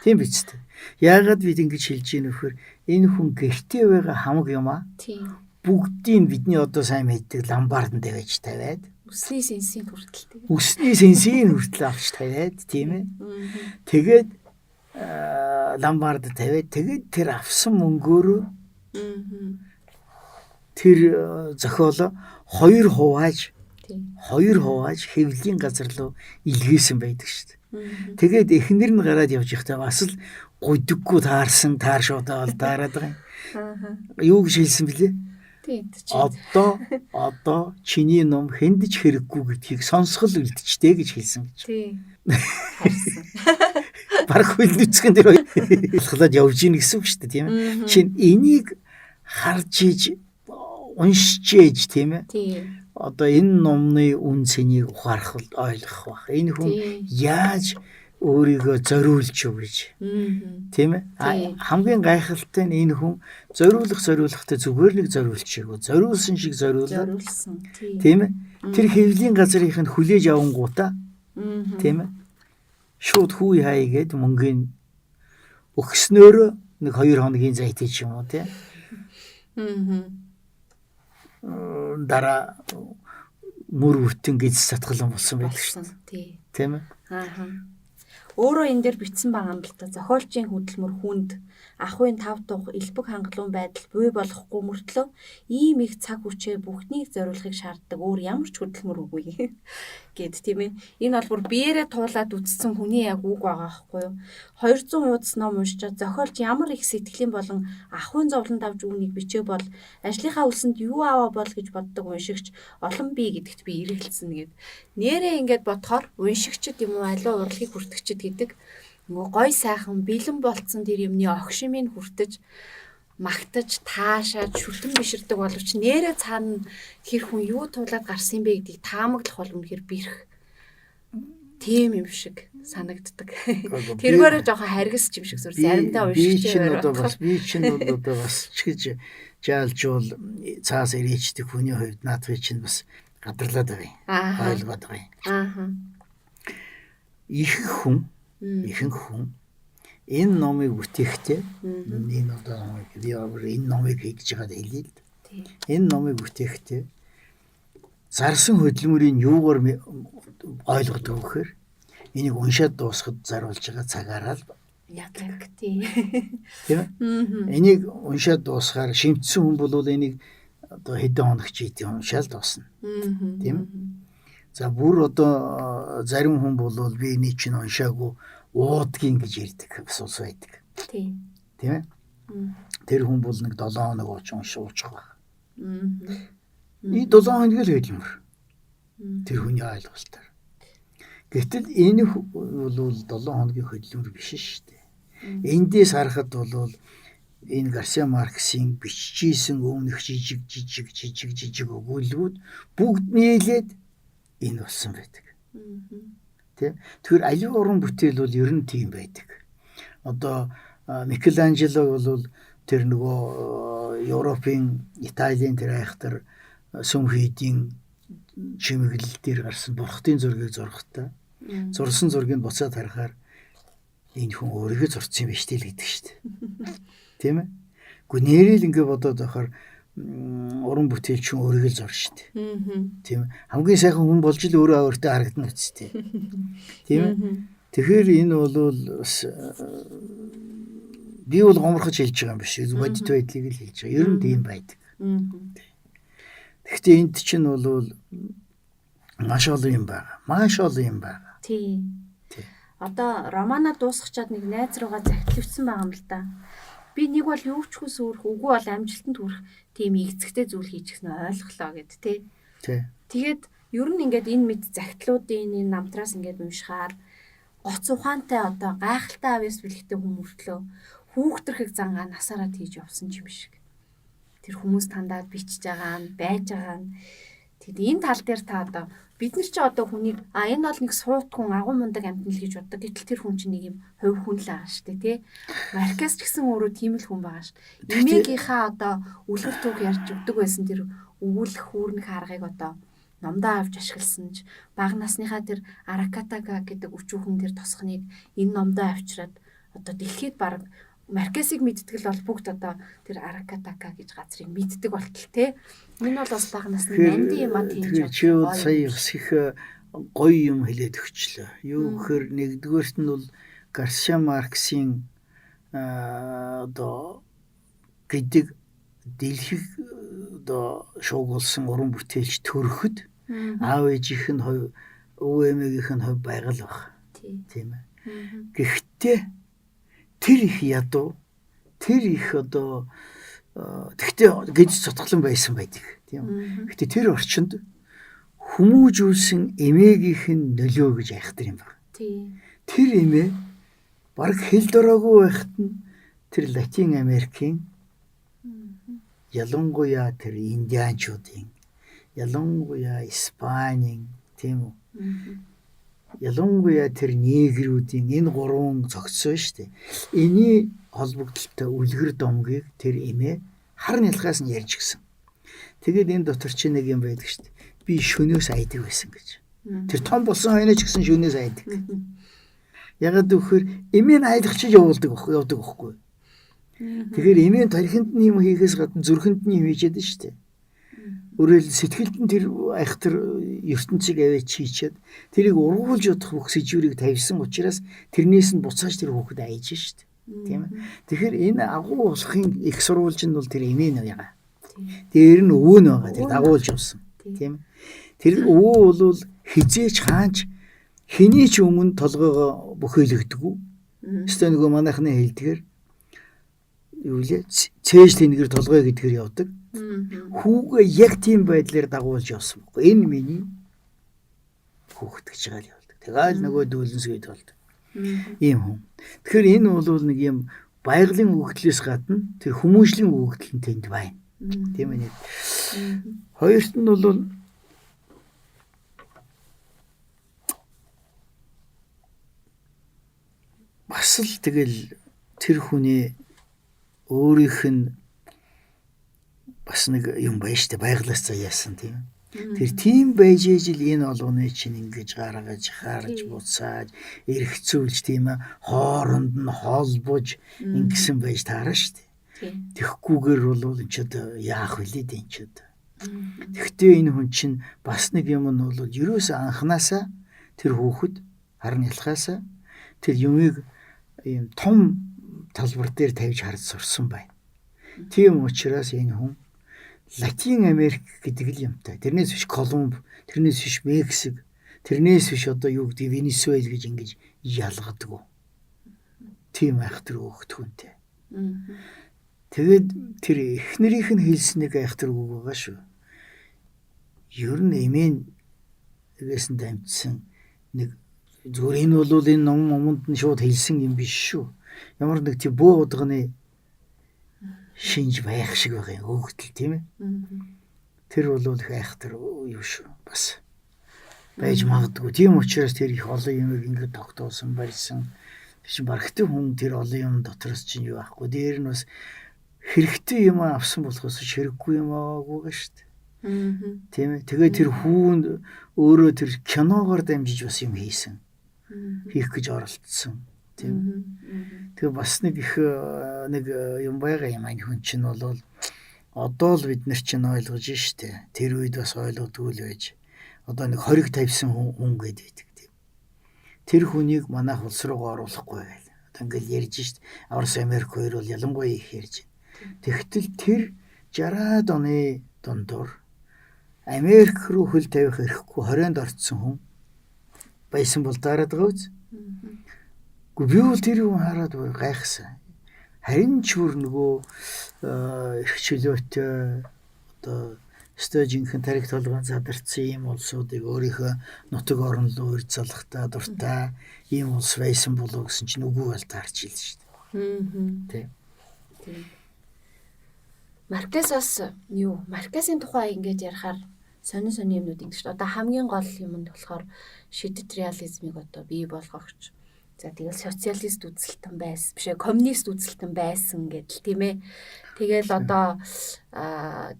Тийм биз дээ. Яагаад бид ингэж хэлж ийн вэхээр энэ хүн гэртээ байгаа хамаг юмаа бүгдийг бидний одоо сайн мэддэг ламбардан тавиаж тавиад үсний сенсийн хүртэл тийм. Үсний сенсийн хүртэл авч тавиад тийм ээ. Тэгээд ламбард тавиад тэгээд тэр авсан мөнгөөрөө тэр зохиолоо хоёр хувааж хэвлэлийн газар руу илгээсэн байдаг шүү дээ. Тэгээд эхнэр нь гараад явж байхдаа бас л гудиггүй таарсан тааршуудаа бол таарад байгаа юм. Юу гэж хэлсэн бэлээ? Одоо чиний ном хэнд ч хэрэггүй гэдгийг сонсгол үлдчихтэй гэж хэлсэн гэж. Тийм. Харсан. Бараг хөл нүцгэн дээр ялхлаад явж гин гэсэн үг шүү дээ, тийм ээ. Чинь энийг харж иж уншиж ээж, тийм ээ. Тийм. Одоо энэ номны үн цэнийг ухаарах ойлгох бах. Энэ хүн яаж өөрийгөө зориулж юу гэж. Тийм ээ. Хамгийн гайхалтай нь энэ хүн зориулахтай зүгээр нэг зориулчихгүй. Зориулсан шиг зориулаад. Зориулсан. Тийм ээ. Тэр хэвлэлийн газрынх нь хүлээж авангуудаа. Тийм ээ. Шууд хүү хай гээд мөнгөний өгснөөрөө нэг 2 хоногийн зайтай ч юм уу, тийм. Дараа мөр бүтэн гиз сатгалан болсон байдаг шүү дээ. Тийм ээ. Аа. Өөрөө энэ дээр бичсэн байгаа юм л та. Зохиолчийн хөдөлмөр хүнд, ахуйн тав тух, элбэг хангалуун байдал буй болохгүй мөртлөө ийм их цаг хүчээ бүхнийг зориулахыг шаарддаг өөр ямар ч хөдөлмөр үгүй гэд, тийм ээ. Энэ бол бүр биеэрээ туулаад үтссэн хүний яг үг байгаа байхгүй юу? 200 хуудас ном уншичаад зохиолч ямар их сэтгэлийн болон ахуйн зовлон давж үүнийг бичээ бол ажлынхаа үлсэнд юу аваа бол гэж боддог уншигч олон бий гэдэгт би эргэлцсэн гэд. Нэрээ ингээд бодохоор уншигчд юм уу аливаа урлагийг хүртэгчд гэдэг нөгөө гой сайхан бэлэн болцсон тэр юмны огшимыг хүртэж магтаж таашаад шүтэн биширдэг боловч нэрээ цаана тэр хүн юу туулаад гарсан бэ гэдгийг таамаглах бол үнэхээр бэрх тийм юм шиг санагддаг. Тэргээр жоохон харгас юм шиг зүр заримдаа уншигч би чинь одоо бас ч гэж жаалжуул цаас ирээчдэг хүний хувьд наадхыг чинь бас гадарлаад байгаа юм. Ойлгоод байгаа юм. Аа. Ихэнх хүн энэ номыг бүтээхдээ энэ одоо номыг би энэ номыг хийж байгаад хэлье л. Энэ номыг бүтээхдээ зарсан хөдөлмөрийн юугаар ойлгодог вэ гэхээр энийг уншаад дуусахад заруулж байгаа цагаараа л яадаг. Тийм ээ. Энийг уншаад дуусахаар шимтсэн хүн бол энийг одоо хэдэн хоног ч идэв уншаал дуусна. Тийм ээ. За бүр одоо зарим хүн бол би энийг чинь уншаагүй уудгийн гэж ярьдаг бас ус байдаг. Тийм. Тийм ээ. Тэр хүн бол нэг 7 хоног уучих байх. Энэ 7 хоног л хөдөлмөр. Тэр хүний ойлголтоор. Гэтэл энэ бол 7 хоногийн хөдөлмөр биш шүү дээ. Эндээс харахад бол энэ Гарсиа Маркесийн бичижсэн өмнөх жижиг жижиг жижиг жижиг өгүүлбүүд бүгд нийлээд энэ болсон байдаг. Тийм. Тэгэхээр аливаа уран бүтээл бол ер нь тийм байдаг. Одоо Микеланджело бол тэр нөгөө Европын, Италийн тэр айхтар сүм хийдийн чимэглэл дээр гарсан бурхтын зургийг зурхтаа зурсан зургийг буцаад харахаар энэ хүн өөрийгөө зурцсан юм биш үү гэдэг шүү дээ. Тийм ээ. Гэхдээ нэрэл ингэ бодоод байхаар уран бүтээлч хүн өөрийгөө л зурна шүү дээ. Тийм ээ. Хамгийн сайхан хүн болж л өөрөө өөртөө харагдана үсттэй. Тийм ээ. Тэгэхээр энэ бол бас би бол гоморхож хэлж байгаа юм биш. Бодит байдлыг л хэлж байгаа. Ер нь тийм байдаг. Тэгэхдээ энд чинь бол маш олон юм байна. Маш олон юм байна. Тийм. Одоо романа дуусгачаад нэг найз руугаа загтлавчсан байгаа юм л да. Би нэг бол юу ч хүс үүрэх, үгүй бол амжилтанд хүрэх тийм игцэгтэй зүйл хийчихсэн ойлголоо гэд тий. Тий. Тэгээд ер нь ингээд энэ мэд загтлуудын энэ намтраас ингээд уншихаар гоц ухаантай одоо гайхалтай авьяас бэлэгтэй хүн мөртлөө хүүхдэрхэг зангаа насаараа тийж явсан юм шиг. Тэр хүмүүс тандаад бичиж байгаа нь, байж байгаа нь. Тэгэд энэ тал дээр та одоо бид нар чи одоо хүнийг энэ бол нэг суут хүн, агуу мундаг амьтан л гэж боддог. Гэтэл тэр хүн чинь нэг юм хувь хүн л байгаа шүү дээ, тий. Маркес ч гэсэн өөрөө тийм л хүн байгаа шүү. Эмээгийнхаа одоо үлгэр түүх ярьж өгдөг байсан тэр өгүүлэх хүүрнэх аргыг одоо номдоо авч ашигласан ч бага насныхаа тэр Аракатага гэдэг өчүүхэн тэр тосхныг энэ номдоо авчираад одоо дэлхийд баг Маркесийг мэдтгэл бол бүгд одоо тэр Аракатака гэж газрыг мэддэг болтол те. Энэ бол бас бага насны нандин юм а тийм. Тэгэхээр чи бол сая бас их гоё юм хэлээд өгчлөө. Юу гэхээр нэгдүгээрт нь бол Гарсиа Марксийн одоо гэдэг дэлхийг одоо шуугуулсан уран бүтээлч төрөхөд аав ээжийнх нь хувь, өвөө эмээгийнх нь хувь байгаль баг. Тийм ээ. Гэхдээ тэр их ядуу, тэр их одоо тэгтээ гэж цутгалан байсан байдаг. Тийм үү. Гэхдээ тэр орчинд хүмүүжүүлсэн эмээгийнх нь нөлөө гэж айхтар юм байна. Тийм. Тэр эмээ бараг хэл дороогүй байхад нь тэр Латин Америкийн ялангуяа тэр индианчуудын, ялангуяа Испанийн, тийм үү? Ялангуяа тэр негрүүдийн энэ гурван зогцсон шүү дээ. Эний холбогдлолтой үлгэр домгийг тэр эмээ хар нялхаас нь ярьж гисэн. Тэгээд энэ дотор чи нэг юм байдаг шүү дээ. Би шөнөөс айдаг байсан гэж. Тэр том болсон хойно ч гэсэн шөнөөс айдаг. Ягаад гэвэл эмээ нь айдах чи явуулдаг явдаг байхгүй. Тэгэхээр эмээ нь тархинд нь юм хийхээс гадна зүрхэнд нь юм хийчихэд шүү дээ. Өөрөөр сэтгэлд нь тэр айхтар ертөнцийг аваач хийчихэд тэрийг ургуулж явах бүх сэжүүрийг тавьсан учраас тэрнээс нь буцааж тэр хүүхэд айж шүү дээ. Тийм ээ. Тэгэхээр энэ агуу болохын их сурвалж нь бол тэр эмээ нь байгаа. Дээр нь өвөө нь байгаа. Тэр дагуулж явсан. Тийм ээ. Тэр өвөө бол хизээч хаанч хэний ч өмнө толгоогоо бүхэлэгдэггүй. Өстой нөгөө манайхны хэлдгээр юу лээ? Цээж тэнгэр толгой гэдгээр явдаг. Хүүгээ яг тийм байдлаар дагуулж явсан байхгүй. Энэ миний хүүхэд гэж байгаа л явдаг. Тэгээл нөгөө дүүлэнс гээд болдог. Ийм хүн. Тэгэхээр энэ бол нэг юм байгалийн өгөгдлөөс гадна тэр хүмүүжлийн өгөгдөл нь тэнд байна. Тийм ээ. Хоёрт нь бол бас л тэгэл тэр хүний өөрийнх нь бас нэг юм байна штэ, байглаас заяасан тийм. Тэр тийм байж ижил энэ олгоны чинь ингэж гаргаж харж буцааж эргцүүлж тийм хооронд нь холбож ингэсэн байж таарна штэ. Тэгэхгүйгээр бол энэ ч одоо яах вүлээ дээ энэ ч одоо. Тэгэхдээ энэ хүн чинь бас нэг юм нь бол ерөөсөө анханасаа тэр хүүхэд харн ялхаасаа тэр юмыг ийм том талбар дээр тавьж харж сурсан байна. Тийм учраас энэ хүн Латин Америк гэдэг л юмтай. Тэрнээс биш Колумб, тэрнээс биш Мексик, тэрнээс биш одоо юу гэдэг Венесуэл гэж ингэж ялгадаг. Тийм айхтар өгөх хүнтэй. Тэгээд тэр эхнэрийнх нь хэлсэн нэг айхтар үг байгаа шүү. Ер нь эмээнээс нь дамжсан нэг зүгээр энэ бол энэ ном момонд нь шууд хэлсэн юм биш шүү. Ямар нэг тийм бөө удганы шинж байх шиг байгаа юм өгөгдөл тийм ээ. Тэр бол их айхтар юу шүү. Бас байж магадгүй. Тийм учраас тэр их олон юмыг ингээд тогтоосон барьсан. Тэр чинь барагтай хүн тэр олон юм дотроос чинь юу байхгүй. Дээр нь бас хэрэгтэй юм авсан болохоос хэрэггүй юм аваагүй га шүү дээ. Тийм ээ. Тэгээ тэр хүүн өөрөө тэр киногоор дамжиж бас юм хийсэн. Хийх гэж оролдсон. Тийм. Тэгээ бас нэг их нэг юм байгаа юм ань хүн чинь бол Одоо л бид нар чинь ойлгож штэ. Тэр үед бас ойлгодгүй л байж. Одоо нэг хориг тавьсан хүн гэдэг тийм. Тэр хүнийг манайх улс руугаа оруулахгүй байл. Одоо ингээл ярьж штэ. Орос Америк хоёр бол ялангуяа их ярьж байна. Тэгтэл тэр 60-аад оны дундуур Америк руу хөл тавих эрхгүй 20-нд орцсон хүн байсан бол дараад байгаа үз. Гэхдээ би бол тэр хүн хараад бүр гайхсан. Харин ч бүр нөгөө эрх чөлөөтэй одоо өстой жинхэнэ тарих толгойн задарсан ийм улсуудыг өөрийнхөө нутаг орон руу урьд залгахтаа дуртай ийм улс байсан болов гэсэн чинь үгүй бол таарч илж шүү дээ. Тийм. Маркес бас юу? Маркесийн тухай ингэж ярихаар сонин сонин юмнууд ингэж шүү дээ. Одоо хамгийн гол юм нь болохоор шидэт реализмыг одоо бий болгогч. За тэгэл социалист үзэлтэн байсан. Биш ээ, коммунист үзэлтэн байсан гэдэл тийм ээ. Тэгэл одоо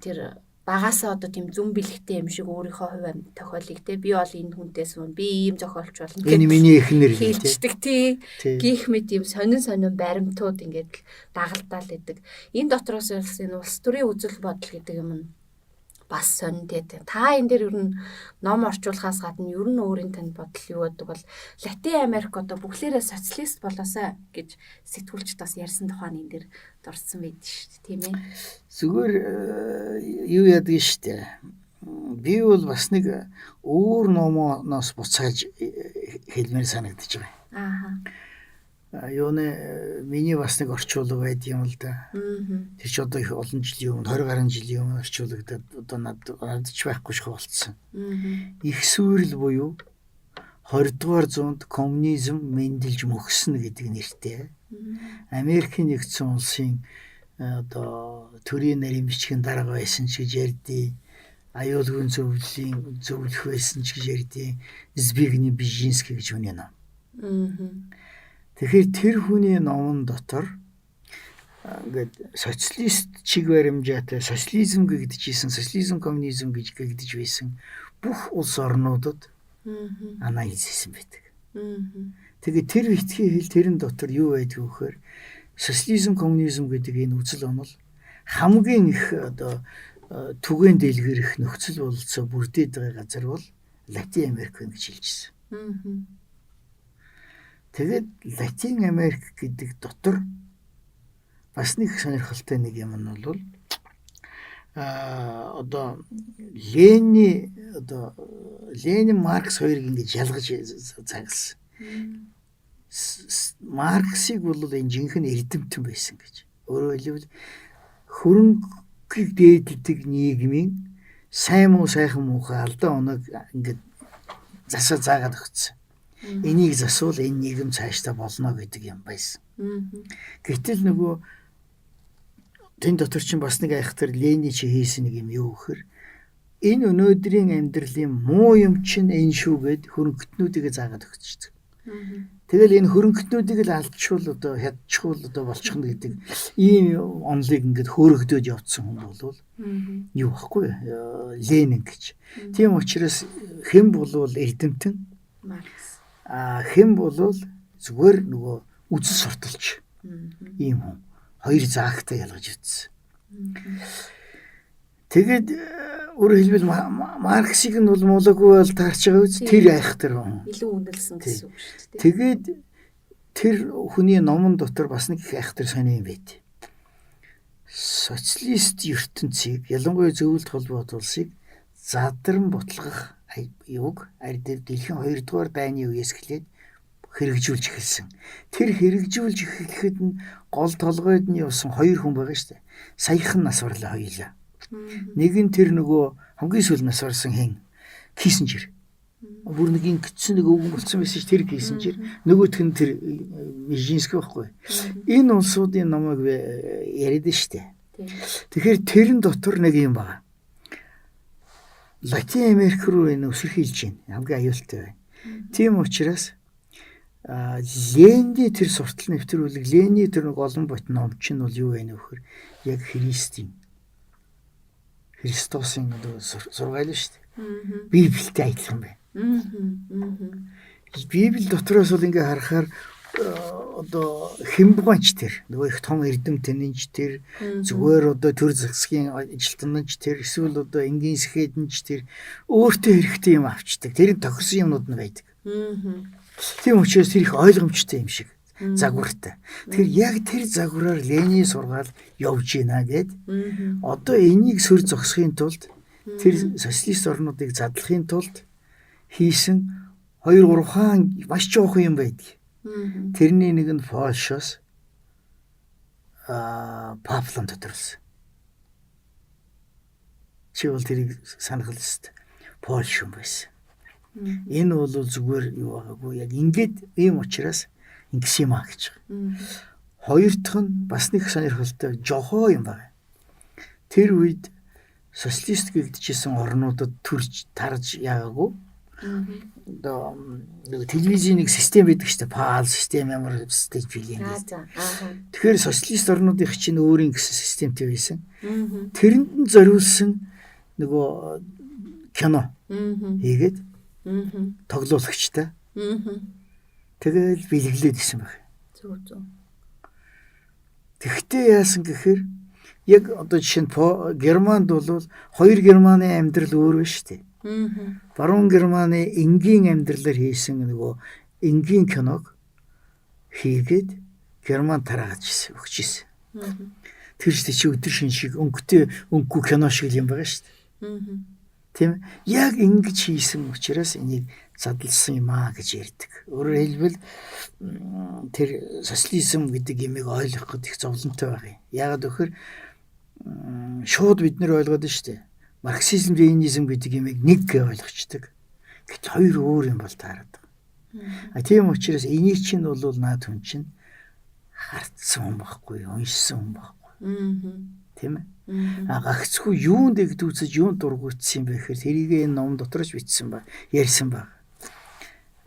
тэр багасаа одоо тийм зүн бэлэгтэй юм шиг өөрийнхөө хувь амьд тохиолыг те би бол энэ хүнтэй суун, би ийм зохиолч болно Энэ миний эхнэр хэлждэг тий. Гих мэт ийм сонин сонин баримтууд ингээд дагалдаал идэг. Энэ дотроос энэ улс төрийн үзэл бодол гэдэг юм нь бас сонин тий. Та энэ дээр ер нь ном орчуулахаас гадна ер нь өөрийн танд бодол юу гэдэг бол Латин Америк одоо бүхлээрээ социалист болоосаа гэж сэтгүүлчд бас ярьсан тухай энэ дээр дурдсан байд шүү дээ, тийм ээ. Зүгээр юу яадаг шүү дээ. Би бол бас нэг өөр номоноос буцааж хэлмээр санагдаж байгаа. Ааха. Юуны миний бас нэг орчуулга байд юм л да. Тэр чи одоо их олон жилийн өмнө 20 гаруй жилийн өмнө орчуулгадаад одоо надад ч байхгүй ших болцсон. Их сүрэл буюу 20 дугаар зуунд коммунизм мэндэлж мөхсөн гэдэг нэртэй. Америкийн нэгдсэн улсын одоо төрийн нарийн бичгийн дарга байсан ч гэж ярьдیں۔ Аюулгүй зөвлөлийн зөвлөх байсан ч гэж ярьдیں۔ Збигний Бижинский гэж хүний ном. Тэгэхээр тэр хүний номон дотор ингээд социалист чиг баримжаатай социализм гэгдэж исэн, социализм коммунизм гэж гэгдэж байсан бүх улс орнуудад анализ хийсэн байдаг. Тэгээд тэр битгий хэл тэрэн дотор юу байдг вэ гэхээр социализм коммунизм гэдэг энэ үзэл онол хамгийн их одоо түгээн дэлгэрэх нөхцөл бололцоо бүрдээд байгаа газар бол Латин Америк байна гэж хэлж ирсэн. Тэгээд Латин Америк гэдэг дотор бас нэг сонирхолтой нэг юм нь бол одоо Ленин одоо Ленин Маркс хоёрыг ингэж ялгаж загалсан. Марксыг бол энэ жинхэнэ эрдэмтэн байсан гэж. Өөрөөр хэлбэл хөрөнгийг дээдэлдэг нийгмийн сайн муу сайхан муухай алдаа оног ингээд засаа заагаад өгсөн. Энийг засвал энэ нийгэм цаашдаа болно гэдэг юм байсан. Гэтэл нөгөө тэн дотор чинь бас нэг айхтар Ленин чи хийсэн нэг юм юу гэхээр энэ өнөөдрийн амьдралын муу юм чинь энэ шүү гэд хөрөнгөтнүүдийг заагаад өгчдөг. Тэгэл энэ хөрөнгөтнүүдийг л алдчихвал одоо хядчихвал одоо болчихно гэдэг ийм онолыг ингээд хөөрөгдөөд явцсан хүн болвол юу байхгүй Ленин гэж. Тийм учраас хэн болвол эрдэмтэн Маркс. Хэн болвол зүгээр нөгөө үзэл сурталч ийм хүн. Хоёр заагтай ялгаж үтсэн. Тэгээд өөрөөр хэлбэл Марксыг нь бол муулаагүй бол таарч байгаа үз тэр айхтар хүн. Илүү үнэлсэн гэсэн үг шүү дээ. Тэгээд тэр хүний номон дотор бас нэг их айхтар сони юм байт. Социалист ертөнцийг ялангуяа зөвлөлт холбоот улсыг задран бутлах юуг ард дэлхийн 2 дугаар дайны үеэс эхлээд хэрэгжүүлж эхэлсэн. Тэр хэрэгжүүлж эхлэхэд нь гол толгойд нь явсан хоёр хүн байгаа шүү дээ. Саяхан нас барлаа хоёулаа. Нэг нь тэр нөгөө хамгийн сүүл нас барсан хэн Киссинджер. Бүр нэг ингэсэн нэг өвгөн болсон байсан ч тэр Киссинджер. Нөгөөх нь тэр Межинский байхгүй. Энэ улсуудын номыг яриад шүү дээ. Тэгэхээр тэрэн дотор нэг юм байгаа. Латин Америк руу энэ өсөрхийлж байна. Хамгийн аюултай байна. Тийм учраас Ленди тэр суртал нэвтрүүлэг, Лений тэр нэг олон бот ном чинь бол юу вэ нөхөр яг Христийн Христосын одоо сургаал шүү дээ. Библиэтэй адилхан байна. Библи дотроос бол ингээ харахаар одоо хэмбгонч тэр нөгөө их том эрдэмтэн нь ч тэр зүгээр одоо төр засгийн ажилтан нь ч тэр эсвэл одоо энгийн сэхэд нь ч тэр өөртөө хэрэгтэй юм авчдаг. Тэр нь тохирсон юмнууд нь байдаг. Тийм учраас тэр их ойлгомжтой юм шиг загвартай. Тэгэхээр яг тэр загвараар Ленин сургаал явж гинэ гэд. Одоо энийг сөр зогсохын тулд тэр социалист орнуудыг задлахын тулд хийсэн 2 3 хаан маш жоохон юм байдаг. Тэрний нэг нь Польшоос Паплан тодруулсан. Чи бол тэрийг санах л ёстой. Польш юм байсан. Энэ бол зүгээр юу байгаагүй. Яг ингээд ийм учраас ингэсэн юм а гэж байгаа. Хоёр дахь нь бас нэг сонирхолтой жохоо юм байна. Тэр үед социалист гэгдэжсэн орнуудад төрж тарж яагаагүй. Одоо нэг телевизийн нэг систем байдаг шүү дээ. ПАЛ систем ямар систем билээ юм. Тэгэхээр социалист орнуудын чинь өөрийн гэсэн системтэй байсан. Тэрэнд нь зориулсан нөгөө кино хийгээд тоглуулагчтай. Тэгэл бэлэглээд исэн байх. Зөв зөв. Тэгвэл яасан гэхээр яг одоо жишээ нь Германд бол хоёр Германы амьдрал өөр байна шүү дээ. Баруун Германы энгийн амьдралаар хийсэн нөгөө энгийн киног хийгээд Герман тараагаж ирсэн, өгч ирсэн. Тэр чинь чи өдөр шин шиг өнгөтэй өнгөгүй кино шиг юм байгаа шүү дээ. Тийм ээ. Яг ингэж хийсэн учраас энийг задлсан юм аа гэж ярьдаг. Өөрөөр хэлбэл тэр социализм гэдэг юмыг ойлгох гээд их зовлонтой байх юм. Яагаад гэвэл шууд бид нэр ойлгоод байна шүү дээ. Марксизм, ленинизм гэдэг юмыг нэг гэж ойлгочдөг. Гэтэл хоёр өөр юм бол таарад байгаа. А тийм учраас энийг чинь бол наад хүн чинь хардсан хүн байхгүй, уншсан хүн байхгүй. Тийм ээ. А гагцгүй юунд эгдүүцэж, юунд дургуутсан юм бэ гэхээр тэрийг энэ ном дотор ч бичсэн ба, ярьсан баг.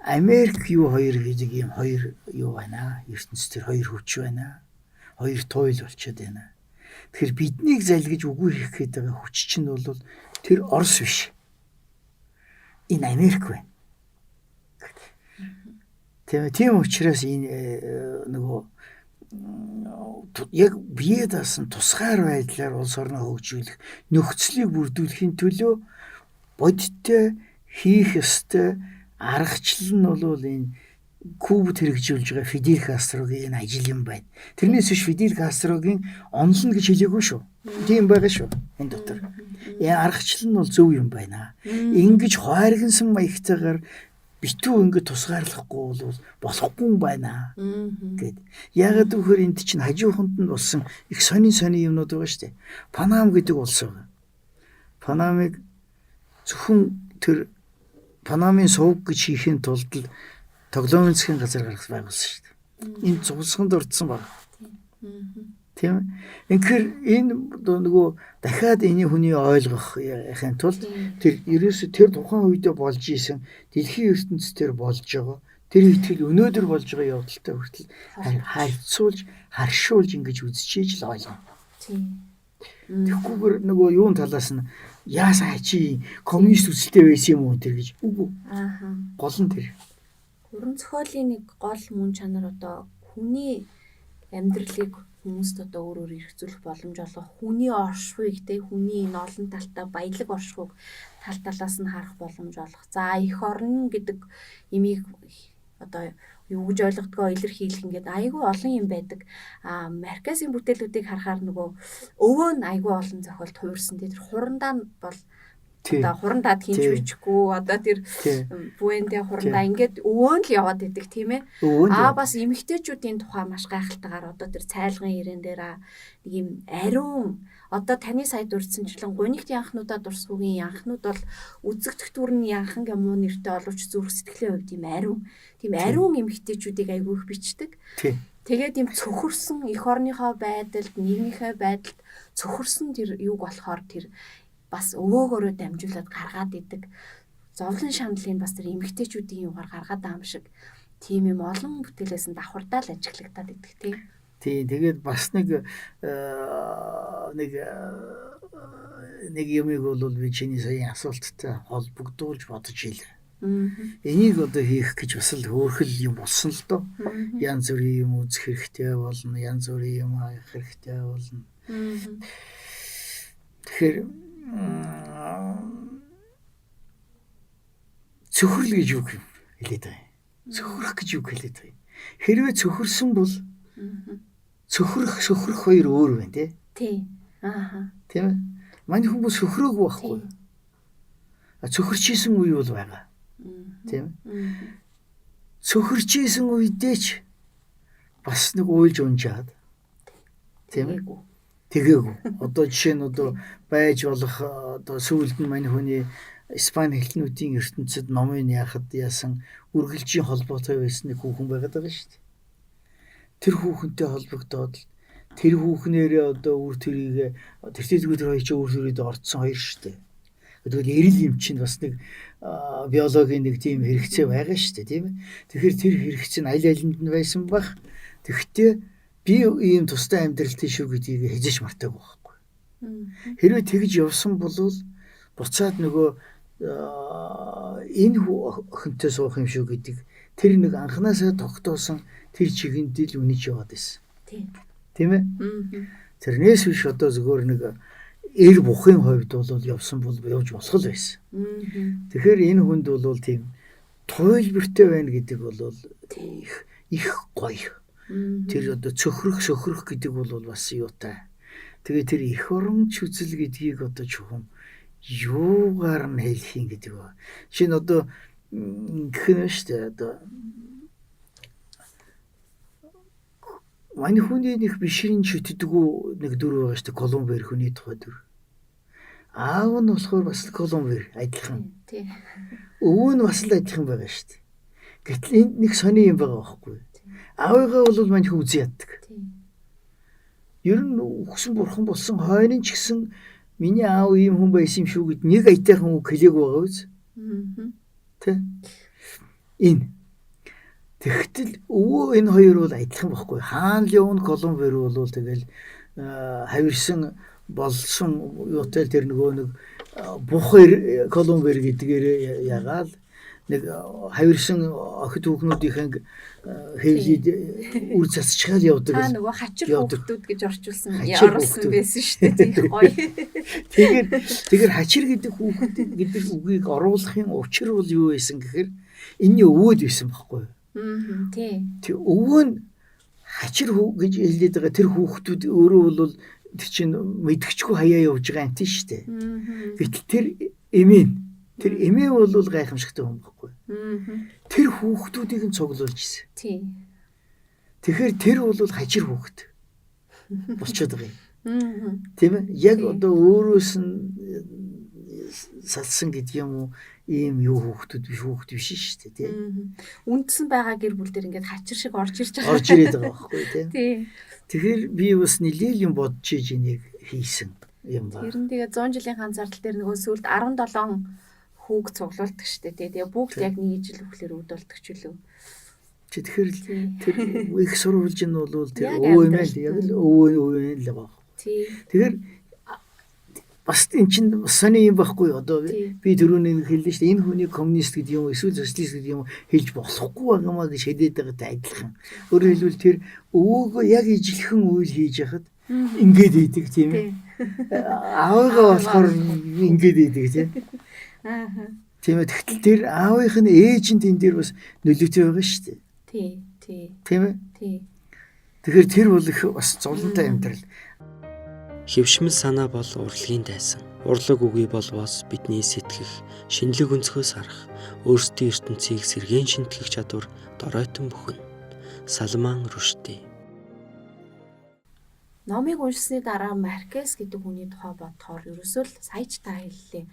Америк юу хоёр гэдэг юм хоёр юу байна? ертөнцийн хоёр хүч байна. Хоёр туйл болчиход байна. Тэгэхээр биднийг залгиж үгүй хийх гээд байгаа хүч чинь бол тэр Орос биш. Энэ Америк байна. Тийм учраас энэ нөгөө яг бие даасан тусгаар байдлаар улс орноо хөгжүүлэх нөхцөлийг бүрдүүлэхийн төлөө бодиттой хийх ёстой аргачлал нь бол энэ Кубад хэрэгжүүлж байгаа Фидель Кастрогийн энэ ажил юм байна. Тэрнээс биш Фидель Кастрогийн онлно гэж хэлээгүй шүү. Тийм байгаа шүү энэ дотор. Аргачлал нь бол зөв юм байна. Ингэж хойрогнсон маягтайгаар битүү ингэ тусгаарлахгүй бол болохгүй юм байна гэд. Яагаад гэвэл энд чинь хажууханд нь болсон их сонин сонин юмнууд байгаа шүү дээ. Панам гэдэг улс байгаа. Панамыг зөвхөн тэр Панамын сувг гэж хийхин тулд л тоглоомын засгийн газар гаргах байгуулсан шүү дээ. Энэ зулсганд ордсон баг. Тийм ээ. Үнэхээр энэ нөгөө дахиад энэ хүний ойлгох яхин тулд тэр ерөөсө тэр тухайн үедээ болж исэн дэлхийн ертөнцийн тэр болж байгаа тэр итгэл өнөөдөр болж байгаа явдалтай хүртэл харьцуулж харшуулж ингэж үзчихэж л ойлгоно. Тийм. Тэгэхгүйгээр нөгөө юун талаас нь яасан чи коммунист үзэлтэй байсан юм уу тэр гэж үгүй. Ааха. Гол нь тэр. Уран зохиолын нэг гол мөн чанар одоо хүний амьдралыг хүмүүст одоо өөр өөр эргцүүлэх боломж олгох, хүний оршихуйг те хүний энэ олон талтай баялаг оршихуйг тал талаас нь харах боломж олгох. За эх орн гэдэг имийг одоо юу гэж ойлгодгоо илэрхийлэх ингээд айгүй олон юм байдаг. А Маркесийн бүтээлүүдийг харахаар нөгөө өвөө нь айгүй олон зохиолд хувирсан. Тэр хурандаа нь бол одоо хурандаад хинч бичихгүй одоо тэр бүэндээ хурандаа ингээд өвөө нь л яваад идэг тийм ээ. Аа бас эмэгтэйчүүдийн тухай маш гайхалтайгаар одоо тэр цайлгын ирээн дээр нэг юм ариун одоо таны сая дурдсанчлан гунигт янхнуудаа дурсгүйн янхнууд бол үзэгдэх дүр нь янхан гэх муу нэртэй оловч зүрх сэтгэлийн хувьд юм ариун. Тийм ариун эмэгтэйчүүдийг айгүй их бичдэг. Тэгээд юм цөхөрсөн эх орныхоо байдалд, нийгмийнхээ байдалд цөхөрсөн тэр юг болохоор тэр бас өвөөгөөрөө дамжуулаад гаргаад идэг. Зовлон шаналлыг бас тэр эмэгтэйчүүдийн югаар гаргаад байгаа юм шиг тийм юм олон бүтээлээс нь давхардаа л ажиглагдаад идэг тийм. Тийм, тэгээд бас нэг нэг юмыг бол би чиний саяын асуулттай холбогдуулж бодож илээ. Энийг одоо хийх гэж бас л хөөрхөл юм болсон л доо. Янз бүрийн юм үзэх хэрэгтэй болно, янз бүрийн юм хаях хэрэгтэй болно. Тэгэхээр цөхрөл гэж юу хэлээд байгаа юм. Цөхрөх гэж юу хэлээд байгаа юм. Хэрвээ цөхөрсөн бол цөхрөх, сөхрөх хоёр өөр байна тий. Тий. Ааха. Тийм ээ. Манай хүн бол сөхрөөгүй байхгүй. А цөхөрч исэн үе бол байгаа. Тийм ээ. Цөхөрч исэн үедээ ч бас нэг уйлж унжаад тийм ээ. Тэгээгүй. Одоо жишээ нь одоо байж болох одоо сүүлд нь мань хүний Испани хэлтнүүдийн ертөнцид номын яхад яасан үргэлжийн холбоотой байсан нэг хүүхэн байгаад байгаа шүү дээ. Тэр хүүхэнтэй холбогдоод л тэр хүүхнээрээ одоо үр төрийг тэртээдгүй тэр хоёр чинь үр төрийд орцсон хоёр шүү дээ. Тэгвэл эрэл юм чинь бас нэг биологийн нэг тийм хэрэгцээ байгаа шүү дээ, тийм ээ. Тэгэхээр тэр хэрэгцээ нь аль алинд нь байсан бах. Тэгэхдээ би ийм тустай амьдралтай шүү гэдгийг хязгаарч мартаагүй байхгүй. Хэрвээ тэгж явсан бол буцаад нөгөө энэ охинтой суух юм шүү гэдэг тэр нэг анханасаа тогтоосон тэр чигэнд л үнэж яваад байсан. Тийм. Тийм ээ? Тэрнээс биш одоо зүгээр нэг эр бухын хувьд бол явсан бол явж болох л байсан. Тэгэхээр энэ хүнд бол тийм туйлбартай байна гэдэг бол их их гоё. Тэр одоо цөхрөх сөхрөх гэдэг бол бас юутай. Тэгээ тэр эх оронч үзэл гэдгийг одоо чухам юугаар нь хэлэх юм гэдэг ба. Жишээ нь одоо гэх нь шүү дээ. Одоо мань хүний нэг бишрийн шүтдэггүй нэг дүр байгаа шүү дээ. Колумбер хүний тухай дүр. Аав нь болохоор бас Колумбер адилхан. Тийм. Өвөө нь бас л адилхан байгаа шүү дээ. Гэтэл энд нэг сони юм байгаа байхгүй. Аавыгаа бол мань хүн үзэн яддаг. Тийм. Ер нь үхсэн бурхан болсон хойно ч гэсэн миний аав ийм хүн байсан юм шүү гэд нэг аятайхан үг хэлээг байгаа үз. Тэ? Энэ. Тэгтэл өвөө энэ хоёр бол адилхан байхгүй. Хаан Леон Колумбер бол тэгэл хавирсан болсон юутай тэр нөгөө нэг бух Колумбер гэдгээр ягаал нэг хавирсан охид хүүхнүүдийнхэн хэвлээд үр цацчгаал явдаг. Та нөгөө хачир хүүхдүүд гэж орчуулсан оруулсан байсан шүү дээ. Тийм гоё. Тэгэхээр хачир гэдэг хүүхэд гэдэг үгийг оруулахын учир бол юу байсан гэхээр энэний өвөөд байсан байхгүй юу? Тийм. Тэг өвөө нь хачир хүү гэж хэлээд байгаа тэр хүүхдүүд өөрөө бол тэр чинь мэдгэчгүй хаяа явж байгаа юм тийм шүү дээ. Гэтэл тэр эмээ тэр эмээ бол гайхамшигтай хүн байхгүй. Тэр хүүхдүүдийг нь цуглуулж ирсэн. Тийм. Тэгэхээр тэр бол хачир хүүхэд болчиход байгаа юм. Тийм ээ? Яг одоо өөрөөс нь салсан гэдэг юм уу ийм юу хүүхдүүд биш хүүхд биш шүү дээ тийм. Үндсэн байгаа гэр бүл дээр ингээд хачир шиг орж ирж байгаа. Орж ирээд байгаа байхгүй тийм. Тийм. Тэгэхээр би бас нэлээл юм бодож иж энийг хийсэн юм ба. Тэр нь тэгээ 100 жилийн ганцаардал дээр нөгөө сүүлд 17 хүүг цуглуулдаг шүү дээ. Тэгээ бүгд яг нэг ижил хүүхлээр үүд болдог ч үлээ. Тэгэхээр тэр их сурвалж нь бол тэр өвөө юм л яг л өвөө өвөө л байгаа. Тэгэхээр бас эн чинь бас сони юм байхгүй одоо би түрүүний нэг хэллээ шүү дээ. Энэ хүний коммунист гэдэг юм эсвэл социалист гэдэг юм хэлж болохгүй байгаамаа гэж хэлээд байгаатай адилхан. Өөрөөр хэлбэл тэр өвөөгөө яг ижилхэн үйл хийж яхад ингээд ийдэг тийм ээ. Аавыгаа болохоор ингээд ийдэг тийм. Аа. Тийм ээ. Тэгтэл тэр аавынх нь ээж нь тэн дээр бас нөлөөтэй байгаа шүү дээ. Тий, тий. Тийм ээ. Тий. Тэгэхээр тэр бол их бас зовлонтой амьдрал. Хэвшмэл санаа бол урлагийн дайсан. Урлаг үгүй болвоос бидний сэтгэх, шинэлэг өнцгөөс харах, өөрсдийн ертөнцийг сэргээн шинтгэх чадвар доройтон бүхэн. Салман Рушди. Номыг уншсны дараа Маркес гэдэг хүний тухай бодохоор ерөөсөө л сая ч та хэллээ.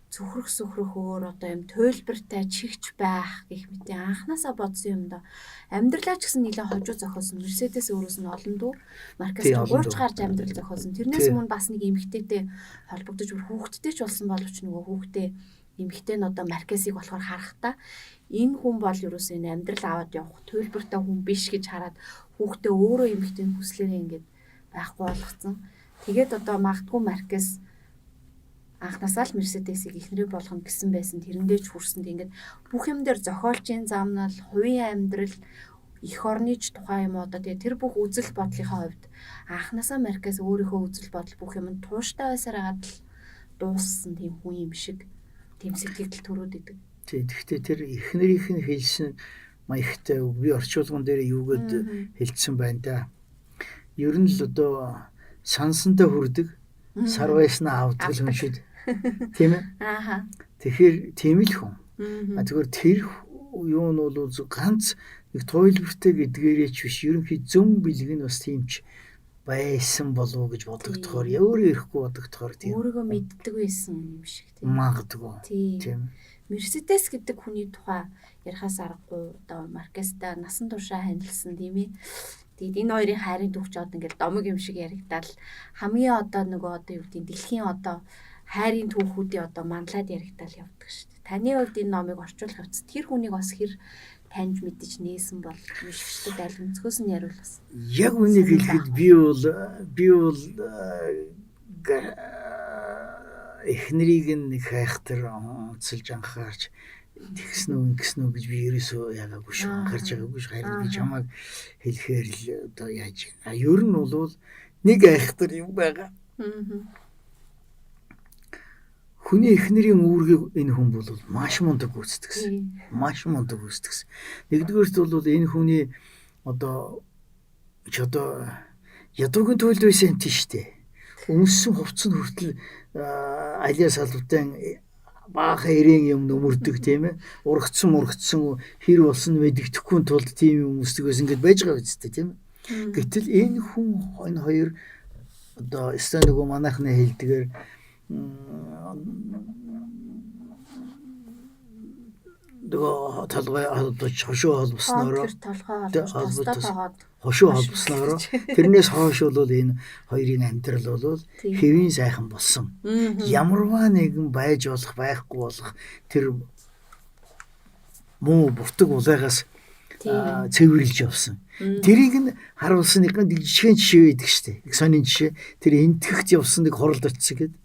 Цөхрөх сөхрөх өөр одоо юм туйлбартай чигч байх гэх мэт анханасаа бодсон юм да. Амьдралаа ч гэсэн нэлээд хожуу зохиосон. Мерседес өөрөөс нь олон дүү. Маркес гурж гарч амьдрал зохиосон. Тэрнээс өмнө бас нэг эмэгтэйтэй холбогдож бүр хүүхэдтэй ч болсон боловч нөгөө хүүхдээ эмэгтэй нь одоо Маркесийг болохоор харахтаа энэ хүн бол ерөөсөө энэ амьдрал аваад явах туйлбартай хүн биш гэж хараад хүүхдээ өөрөө эмэгтэй нь хүслээрээ ингээд байхгүй болгоцсон. Тэгээд одоо магадгүй Маркес Анхнаасаа л Мерседесийг эхнэрээ болгоно гэсэн байсан. Тэрэндээ ч хүрсэн. Ингээд бүх юм дээр зохиолчийн замнал, хувийн амьдрал, эх орны ч тухай юм одоо тэгээ тэр бүх үзэл бодлынхаа хувьд анхнаасаа Маркес өөрийнхөө үзэл бодол бүх юмд тууштай байсаар хагаад л дууссан тийм хүн юм шиг тийм сэтгэл төрөөд идэг. Тий, тэгэхдээ тэр эхнэрийнх нь хэлсэн маягтай би орчуулган дээр юугээд хэлсэн байна да. Ер нь л одоо сансандаа хүрдэг, сар байснаа авдаг л хүн шиг. Тийм ээ? Ааха. Тэгэхээр тийм л хүн. А тэгэхээр тэр юу нь бол ганц нэг туйлбартай гэдгээрээ ч биш ерөнхий зөв бэлэг нь бас тийм ч байсан болов уу гэж бодогдохоор өөрөө ирэхгүй бодогдохоор тийм өөрийгөө мэддэг байсан юм шиг тийм магадгүй тийм. Мерседес гэдэг хүний тухай ярихаас аргагүй одоо Маркестай насан туршаа ханилсан тийм ээ. Тэгээд энэ хоёрын хайрын түүх ч одоо ингээл домог юм шиг яригдал хамгийн одоо нөгөө одоо юу гэдэг дэлхийн одоо хайрын түүхүүдийн одоо манлаад яригдал явдаг шүү дээ. Таны хувьд энэ номыг орчуулах явц тэр хүнийг бас хэр таньж мэдэж нээсэн бол уншигчдад аль өнцгөөс нь яриул бас. Яг үнийг хэлэхэд би бол эхнэрийг нэг хайхтар онцолж анхаарч тэгсэн үү ингэсэн үү гэж би ерөөсөө яагаагүй шүү, анхаарч байгаагүй шүү. Харин би чамайг хэлэхээр л одоо яаж. А ер нь бол нэг айхтар юм байгаа. Хүний эхнэрийн үүргийг энэ хүн бол маш мундаг гүйцэтгэсэн. Маш мундаг гүйцэтгэсэн. Нэгдүгээрт бол энэ хүний одоо ч одоо ядуугийн төлд байсан юм тийш үү. Өмссөн хувцас нь хүртэл алиа салвтай баахан эрээн юм нөмөрдөг тийм ээ. Ургацсан хэр болсон мэдэгдэхгүй тулд тийм юм өмсдөг байсан гэдээ байж байгаа үстэй тийм ээ. Гэтэл энэ хүн энэ хоёр одоо өстой нөгөө манайхны хэлдгээр нөгөө толгой холбож хошуу холбосноор хошуу холбосноор тэрнээс хойш бол энэ хоёрын амьдрал бол хэвийн сайхан болсон. Ямарваа нэгэн байж болох байхгүй болох тэр муу буртаг улайгаас цэвэрлж явсан. Тэрийг нь харуулсан нэг жишээ жишээ байдаг шүү дээ. Нэг сонин жишээ. Тэр энтгэхт явсан нэг хуралд очсон гэдэг.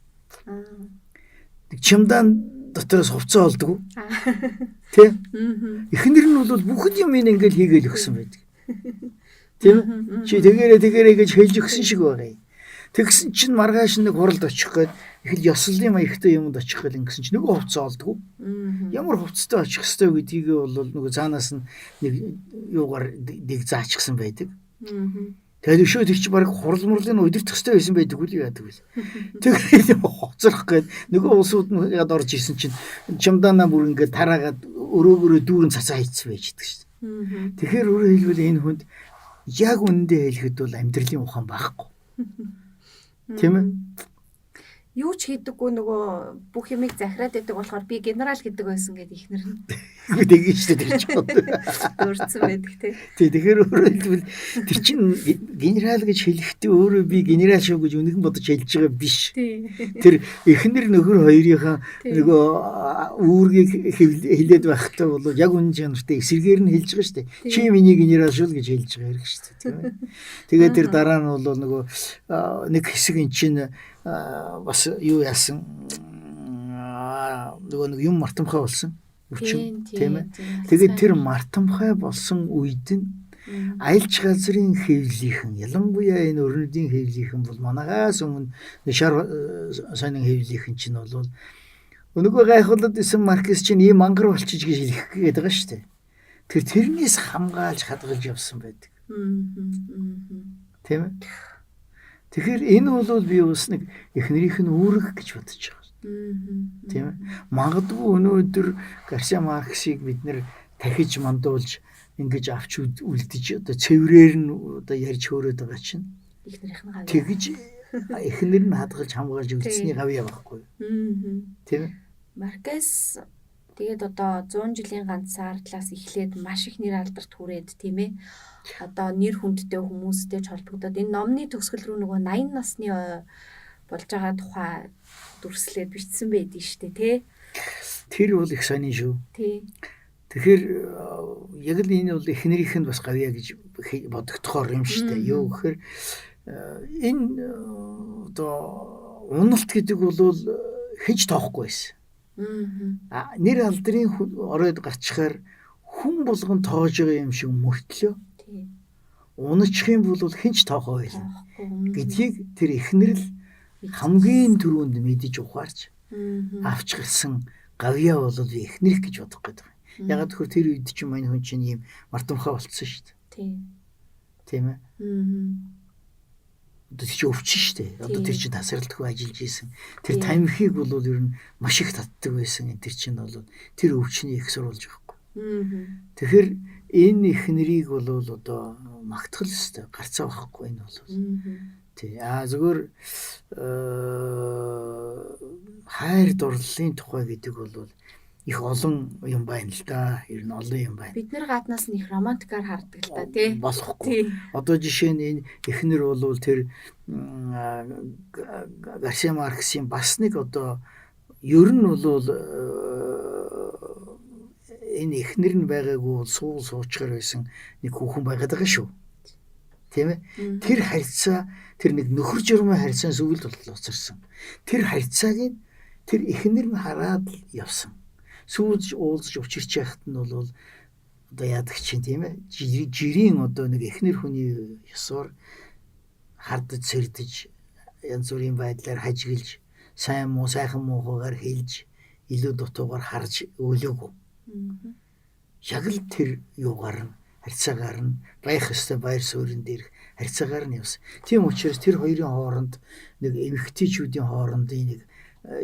Нэг чимдаан дотроос хувцас олдгоо. Тэ? Эхнэр нь бол бүхэн юм ингээл хийгээл өгсөн байдаг. Тийм ээ? Чи тэгээрээ гэж хэлж өгсөн шиг байгаа юм. Тэгсэн чинь маргааш нэг хуралд очих гээд их л ёслолын маягтай юмд очих гээд ингэсэн чинь нөгөө хувцас олдгоо. Ямар хувцастай очих ёстой гэдгийг бол нөгөө цаанаас нь нэг юугаар нэг заачихсан байдаг. Тэгээд өшөө тэр чи баг хурал мурлын удирдах ёстой байсан байдаг үл яадаг вэ. Тэгээд хоцрох гээд нөгөө улсууд нь яд орж исэн чинь чамдаанаа бүр ингээд тараагаад өрөөгөөрөө дүүрэн цацаа хийцсэн байж идэг шүү дээ. Тэгэхээр өөрөөр хэлбэл энэ хүнд яг үнэндээ хэлэхэд бол амьдралын ухаан байхгүй. Тийм ээ? Юу ч хийдэггүй нөгөө бүх юмыг захираад байдаг болохоор би генерал гэдэг байсан гэдэг ихнэр нь. Тэгин шүү дээ тэр чинь. Дурдсан байдаг тий. Тий, тэгэхээр өөрөөр хэлбэл тэр чинь генерал гэж хэлэхдээ өөрөө би генерал шүү гэж үнэхэн бодож хэлж байгаа биш. Тэр эхнэр нөхөр хоёрынхаа нөгөө үүргийг хэлээд байхдаа бол яг үнэн чанартай эсрэгээр нь хэлж байгаа шүү дээ. Чи миний генерал шүү л гэж хэлж байгаа хэрэг шүү дээ, тийм ээ. Тэгээд тэр дараа нь бол нөгөө нэг хэсэг эн чинь бас юу яасан нөгөө нэг юм мартамхай болсон өвчин тийм ээ. Тэгээд тэр мартамхай болсон үед нь аялж газрын хэвлийнхэн ялангуяа энэ өрнөдийн хэвлийнхэн бол манагаас өмнө шар сонин хэвлийнхэн чинь бол нөгөө гайхуулаад исэн Маркес чинь ийм мангар болчих гэж хэлэх гээд байгаа шүү дээ. Тэр тэрнээс хамгаалж хадгалж явсан байдаг. Тийм ээ. Тэгэхээр энэ бол би бас нэг эхнэрийнх нь үүрэг гэж бодож байгаа. Тийм ээ. Магадгүй өнөөдөр Гарсиа Маркесийг бид нэр дахиж мандуулж ингэж авч үлдэж одоо цэврээр нь одоо ярьж хөөрөөд байгаа чинь эхнэрийнх нь гавьяа. Тэгж эхнэр нь хадгалж хамгаалж үлдсэний гавьяа байхгүй юу? Тийм ээ. Маркес тэгээд одоо 100 жилийн ганц сардлаас эхлээд маш их нэр алдарт хүрээд тийм ээ. Одоо нэр хүндтэй хүмүүстэй ч холбогдоод энэ номны төгсгөл рүү нөгөө 80 насны болж байгаа тухай дүрслээд бичсэн байдгийг штэ тий. Тэр бол их сонин шүү. Тий. Тэгэхээр яг л энэ бол эхнэрийнх нь бас гавьяа гэж бодогдохоор юм штэ. Юу гэхээр энэ одоо уналт гэдэг бол хэж тоохгүй байсан. А нэр алдрын оройд гарчхаар хүн болгон тоож байгаа юм шиг мөртлөө. Уначих юм бол хинч тоохоо байлаа гэдгийг тэр эхнэр л хамгийн түрүүнд мэдэж ухаарч авч гарсан гавьяа бол би эхнэрх гэж бодох гээд байгаа. Ягаад гэвэл тэр үед чинь мань хүн чинь ийм мартамхай болцсон шүү дээ. Тийм ээ. Одоо тэр чинь өвчин шүү дээ. Одоо тэр чинь тасралтгүй ажиллаж исэн. Тэр тамхиг бол ер нь маш их татдаг байсан. Тэр чинь бол тэр өвчний их сурвалж байхгүй. Тэгэхээр энэ эхнэрийг бол одоо магтгал өстэй гарцаа байхгүй энэ бол. Тий. А зүгээр хайр дурлалын тухай гэдэг бол их олон юм байна л да. Ер нь олон юм байна. Бид нэр гаднаас нь их романтикаар хардаг л да тий. Болохгүй. Одоо жишээ нь энэ эхнэр бол тэр Гарсиа Маркесийн бас нэг одоо ер нь бол энэ эхнэр нь байгаагүй бол суул суучгаар байсан нэг хүүхэн байгаад байгаа шүү. Тийм ээ. Тэр харьцаа тэр нэг нөхөр журмын харьцаа сүгэлд боловсрсон. Тэр харьцааг нь тэр эхнэр нь хараад л явсан. Сүүлж уулзаж учирч яхад нь бол одоо яадаг чинь тийм ээ. Жирийн одоо нэг эхнэр хүний ёсоор хардаж сэрдэж янз бүрийн байдлаар хажиглаж сайн муу сайхан муухайгаар хэлж илүү дутуугаар харж өөлөөгүй. Яг л тэр юугаар нь харьцаагаар нь байх ёстой баяр суурин дээрх харьцаагаар нь явсан. Тийм учраас тэр хоёрын хооронд нэг эмэгтэйчүүдийн хоорондын нэг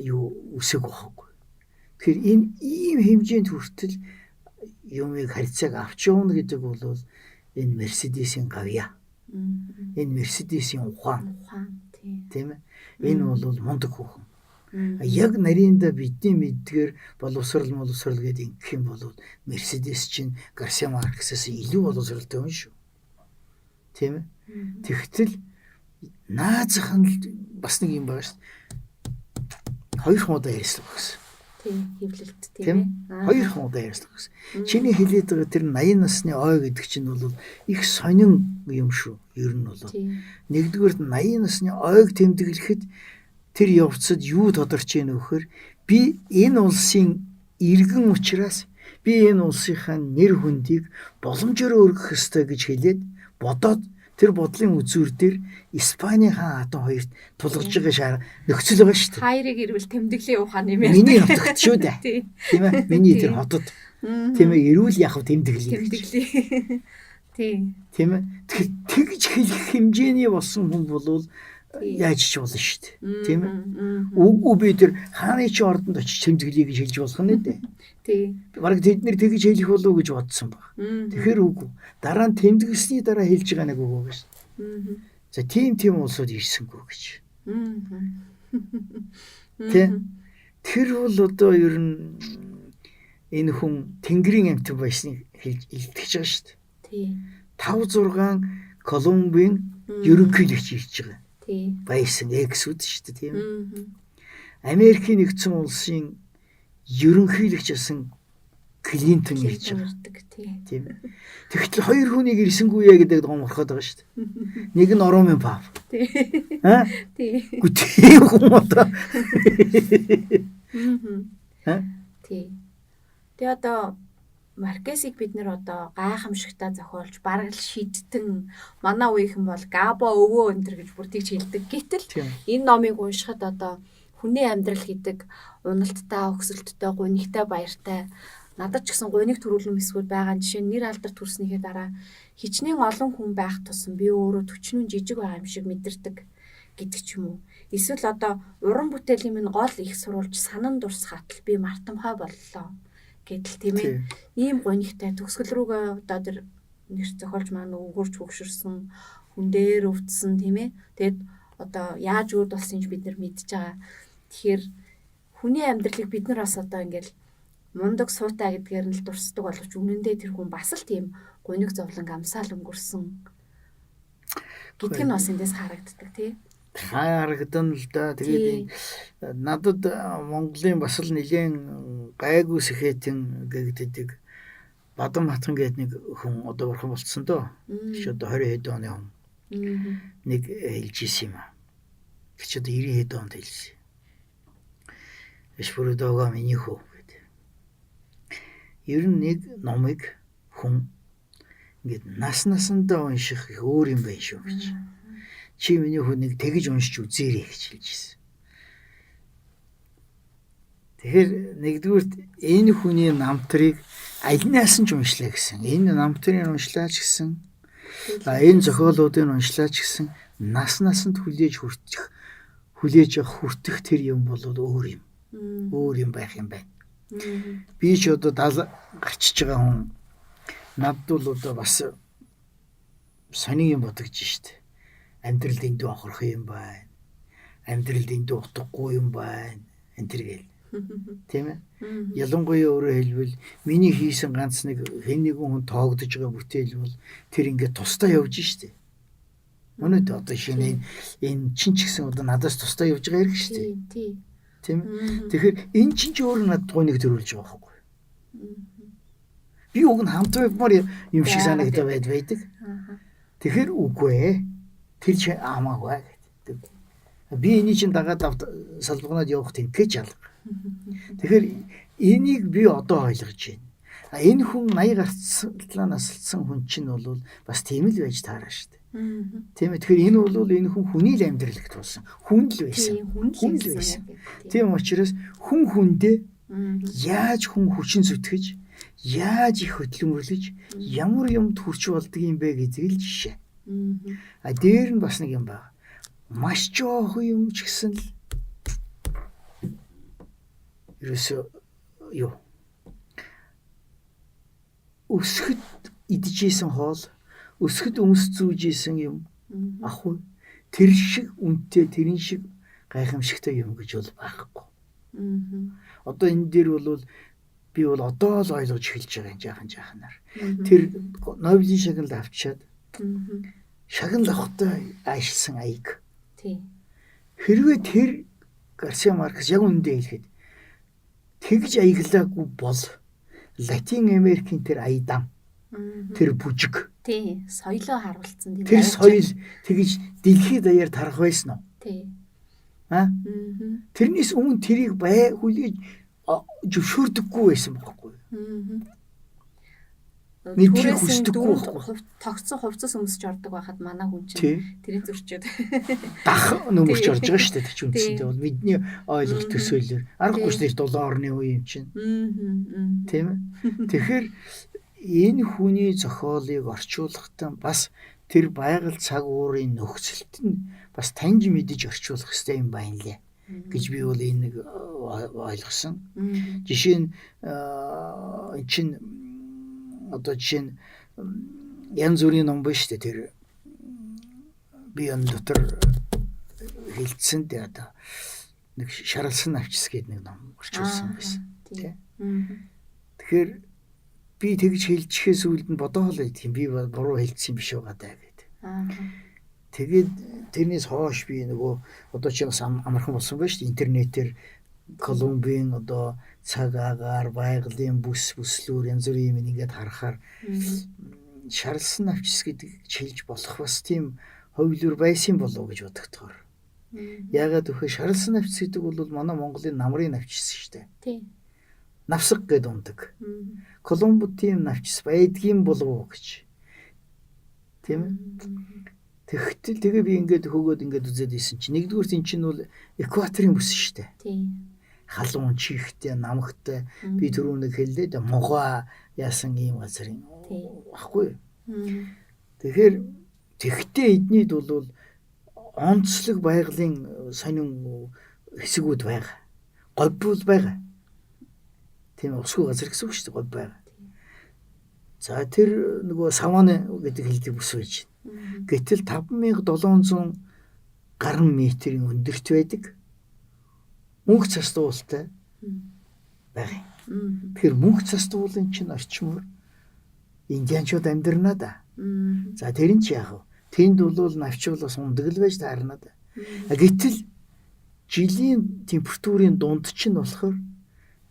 юу үсэг байхгүй. Тэгэхээр энэ ийм хэмжээнд хүртэл юмыг харьцааг авч явна гэдэг бол энэ Мерседесийн гавьяа. Энэ Мерседесийн ухаан. Тийм ээ. Энэ бол мундаг хүүхэн. Яг нарийнда бидний мэддгээр боловсрал моловсрал гэдэг ингэх юм бол Мерседес чинь Гарсиа Маркесээс илүү боловсралтай юм шүү. Тийм ээ. Тэгтэл наазах нь бас нэг юм байгаа шүү. Хоёр удаа ярьсан гэсэн. Тийм, хэвлэлт тийм ээ. Хоёр удаа ярьсан гэсэн. Чиний хэлээд байгаа тэр 80 насны ой гэдэг чинь бол их сонин юм шүү. Ер нь бол. Нэгдүгээр 80 насны ойг тэмдэглэхэд тэр явцад юу тодорч ийн вөхөр би энэ улсын иргэн учраас би энэ улсынхаа нэр хүндийг боломжоор өргөх ёстой гэж хэлээд бодоод тэр бодлын үзүүр дээр Испанийн хаан хатан хоёрт тулгарч байгаа нөхцөл байгаа шүү дээ. Хайрыг ирвэл тэмдэглэлийн ухаан нэмэр. Миний хотогт шүү дээ. Тийм ээ. Миний тэр хотод. Тийм ээ, ирвэл яг тэмдэглэе. Тэмдэглэе. Тийм. Тийм ээ. Тэгэхээр тэгж хэлэх хэмжээний болсон хүн болвол яаж ч болно шүү дээ. Тийм ээ. Үгүй би тэр хааны чи ордонд очиж тэмдэглэе гэж хэлж болох нь дээ. Тийм. Бараг тэд нэр тэгж хэлэх болов уу гэж бодсон баг. Тэгэхээр үгүй. Дараа нь тэмдэглэсний дараа хэлж байгаа нэг үг байгаа шүү. За тийм улсууд ирсэнгүй гэж. Тийм. Тэр бол одоо ер нь энэ хүн Тэнгэрийн амьтан байсныг хэлж илтгэж байгаа шүү дээ. Тийм. 5 6 Колумбийн ерөнхийлөгч ирж байгаа. Тийм. Байсан эксүүд шүү дээ, тийм ээ. Америкийн нэгдсэн улсын ерөнхийлөгч байсан Клинтон ирж байгаа. Тийм ээ. Тэгтэл хоёр хүнийг ирсэнгүй яа гэдэг гоморхоод байгаа шүү дээ. Нэг нь Ромын пап. Тийм. Аа? Тийм. Үгүй тийм хүн одоо. Аа? Тийм. Тэгээ одоо Маркесийг бид нэр одоо гайхамшигтай зохиолж бараг л шидтэн манай үеийнхэн бол Габо өвөө өнтер гэж бүр тэгж хэлдэг. Гэтэл энэ номыг уншихад одоо хүний амьдрал гэдэг уналттай, өксөлттэй, гунигтай, баяртай надад ч гэсэн гуниг төрүүлэн хэсгүүд байгаа. Жишээ нь нэр алдар төрснийхээ дараа хичнээн олон хүн байх тусам би өөрөө төчнөн жижиг байгаа юм шиг мэдэрдэг гэдэг ч юм уу. Эсвэл одоо уран бүтээлийн минь гол их сурвалж санан дурсахад би мартамхай боллоо гэдэл тийм ээ. Ийм гунигтай төгсгөл рүүгээ одоо тэр нэр зохиолч маань өгөрч хөгшөрсөн хүн дээр өвдсөн тийм ээ. Тэгээд одоо яаж үүд болсон ч бид нар мэдж байгаа. Тэгэхээр хүний амьдралыг бид нар бас одоо ингээл мундаг суутай гэдгээр нь л дурсдаг боловч үнэндээ тэр хүн бас л тийм гуниг зовлон амсаал өнгөрсөн гэдг нь бас эндээс харагддаг тий. Харагдан л да. Тэгээд надад Монголын бас л нэлээн гайгүй сэхэтэн гэгддэг Бадан Батхан гэдэг нэг хүн одоо бурхан болцсон доо. Чи одоо 20 хэд оны хүн. Нэг хэлж исэн юм аа. Чи одоо 90 хэд онд хэлсэн. Биш бүрдөөгөө миний хүү гэдэг. Ер нь нэг номыг хүн ингээд нас насандаа унших их өөр юм байна шүү гэж. Чи миний хүү нэг тэгж уншиж үзээрэй гэж хэлж ирсэн. Тэгэхээр нэгдүгüрт энэ хүний намтрыг альнаас нь ч уншлаа гэсэн. Энэ намтрыг уншлаа ч гэсэн энэ зохиолуудыг уншлаа ч гэсэн нас насанд хүлээж авах хүртэх тэр юм бол өөр юм. Өөр юм байх юм байна. Би ч одоо 70 гарчиж байгаа хүн надд бол одоо бас сони юм бодогдож штэ. Амьдрал дэндүү анхаарах юм байна. Амьдрал дэндүү утгагүй юм байна. Энэ төр гээл. Тийм ээ. Ялангуяа өөрөөр хэлбэл миний хийсэн ганц нэг хэн нэгэн хүн тоогдож байгаа бүтээл бол тэр ингээд тусдаа явж штэ. Өнөөдөр одоо шинэ энэ чин ч гэсэн одоо надаас тусдаа явж байгаа хэрэг штэ. Тийм. Тийм ээ. Тэгэхээр энэ чинь ч өөр надад гуниг төрүүлж байгаа байхгүй. Би уг нь хамт явмаар юм шиг санагдаа байдаг. Тэгэхээр үгүй ээ. Тэр чи амаагүй гэдэг. Би энийг чинь дагаад салбагнаад явах тэнхэж алга. Тэгэхээр энийг би одоо ойлгож байна. А энэ хүн 80 гарцлаа насалсан хүн чинь бол бас тийм л байж таараа шүү дээ. Тийм ээ. Тэгэхээр энэ бол энэ хүн хүний л амьдрал тулсан. Хүн л байсан. Хүн л байсан. Тийм учраас хүн хүндээ яаж хүн хүчин зүтгэж, яаж их хөдөлмөрлөж, ямар юмд хүрч болдог юм бэ гэдэг л жишээ. А дээр нь бас нэг юм байна. Маш жоохон юм ч гэсэн л ерөөсөө юу өсөхөд идчихсэн хоол, өсөхөд өмс зүүжсэн юм ах уу тэр шиг үнэтэй, тэрэн шиг гайхамшигтай юм гэж бол байхгүй. Одоо энэ дээр бол би бол одоо л ойлгож эхэлж байгаа юм жаахан жааханаар. Тэр Нобелийн шагнал авчиад шагнал авахтай аашилсан аяг. Тийм. Хэрвээ тэр Гарсиа Маркес яг үнэндээ хэлэхэд тэгж аяглаагүй бол Латин Америкийн тэр аядан, тэр бүжиг. Тийм, соёлоо харуулсан. Тэр соёл тэгж дэлхийд даяар тарах байсан уу? Тийм. Аа? Тэрнээс өмнө тэрийг бай хүлээж зөвшөөрдөггүй байсан байхгүй юу? Мэдхийг хүсдэггүй байхгүй. Тогтсон хувцас өмсөж ордог байхад манай хүн чинь тэрийг зөрчөөд дах нөмөрч орж байгаа шүү дээ. Тэр чинь үндсэндээ бол бидний ойлголт төсөөлөөр аргагүй шүү дээ. Дулаан орны үе юм чинь. Тийм ээ. Тэгэхээр энэ хүний зохиолыг орчуулахдаа бас тэр байгаль цаг уурын нөхцөлт нь бас таньж мэдэж орчуулах хэрэгтэй юм байна лээ гэж би бол энэ нэг ойлгосон. Жишээ нь эн чинь одоо жишээ нь янз бүрийн ном байна шүү дээ. Тэр би энэ дотор хэлсэн дээ одоо нэг шаралсан навчс гэдэг нэг ном орчуулсан байсан. Тий. Тэгэхээр би тэгж хэлчихээс үлд нь бодоол байдаг юм. Би буруу хэлсэн биш байгаа даа гэдэг. Тэгээд тэрнээс хойш би нөгөө одоо чи бас амархан болсон байна шүү дээ. Интернетээр Колумбийн одоо цаг агаар, байгалийн бүс бүслүүр янз бүрийн юм ингээд харахаар шарлсан навчс гэдэг чилж болох бас тийм ховлоор байсан болов уу гэж бодогдохоор. Яагаад гэвэл шарлсан навчс гэдэг бол манай Монголын намрын навчс шүү дээ. Тийм. Навсаг гэд ундаг. Колумб тийм навчс байдгийн болов уу гэж. Тийм ээ. Тэгтэл тэгээ би ингээд хөөгөөд ингээд үзээд исэн чинь нэгдүгээр тийм чинь бол экваторын бүс шүү дээ. Тийм. Халуун, чихтэй, намагтай би түрүү нэг хэллээ дээ. Могоо яасан ийм газар юм. Баггүй юу? Тэгэхээр тэгтээ эднийд бол онцлог байгалийн сонин хэсгүүд байгаа. Говь байгаа. Тийм усгүй газар гэсэн үг шүү дээ, говь байгаа. За тэр нөгөө савана гэдэг хэлдэг бүс байж байна. Гэтэл 5700 гаруй метрийн өндөрт байдаг. Мөнх цас дуултай байгаа юм. Тэгэхээр мөнх цас дуулын чинь орчмоор индианчууд амьдрнаа да. За тэр нь ч яах вэ? Тэнд бол навчуул бас ундаг л байж таарна да. Гэтэл жилийн температурын дунд чинь болохоор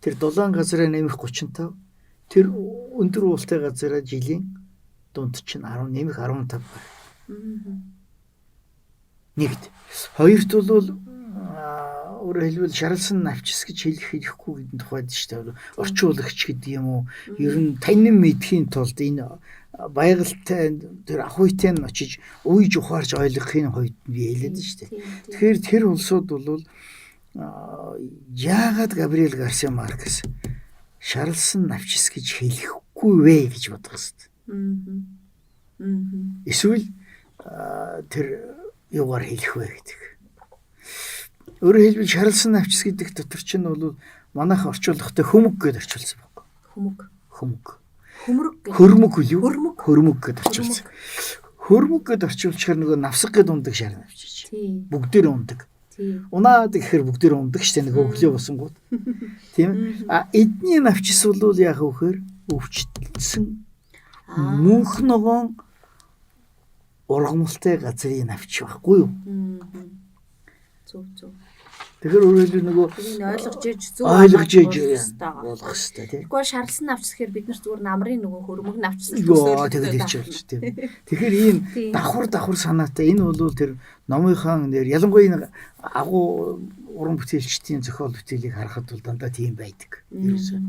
тэр дулаан газраа нэмэх 35, тэр өндөр уултай газраа жилийн дунд чинь 10 нэмэх 15 байна. Нэгт. Хоёрт бол Өөрөөр хэлбэл шаралсан навчис гэж хэлэх хэлэхгүй гэдэг тухайд шүү дээ. Орчуулагч гэдэг юм уу? Ер нь танин мэдхийн тулд энэ байгальтай тэр ахуйтай нь очиж уйж ухаарч ойлгохын хувьд би хэлээд шүү дээ. Тэгэхээр тэр улсууд бол яагаад Габриэл Гарсиа Маркес шаралсан навчис гэж хэлэхгүй вэ гэж бодох хэрэгтэй. Эсвэл тэр юугаар хэлэх вэ гэдэг. Өөрөөр хэлбэл шаралсан навчис гэдэг дотор чинь бол манайх орчуулгатай хөмөг гэдээ орчуулсан байна. Хөмөг. Хөмөг. Хөмрөг гэдэг. Хөрмөг үл юу? Хөрмөг. Хөрмөг гэдээ орчуулсан. Хөрмөг гэдээ орчуулчихаар нөгөө навсаг гэд ундаг шар навчиж. Бүгдээр ундаг. Унаад гэхээр бүгдээр ундаг штэ нөгөө өглөө босонгууд. Тийм ээ. А эдний навчис бол яах вэ гэхээр өвчлсөн мөнх ногоон ургамалтай газрын навч байхгүй юу? Зөв зөв. Тэгэхээр өөрөөр хэлбэл нөгөө ойлгож иж зөв ойлгож иж болох хэрэгтэй тийм. Тэгэхгүй шарлсан навч гэхээр бид нар зүгээр намрын нөгөө хөрмөг навчсан төсөөлөлтэй. Тэгээд ирж болж тийм. Тэгэхээр ийм давхар давхар санаатай энэ бол тэр номынхаа нэр ялангуяа энэ агуу уран бүтээлчдийн зохиол бүтээлийг харахад бол дандаа тийм байдаг. Ерөөсөө.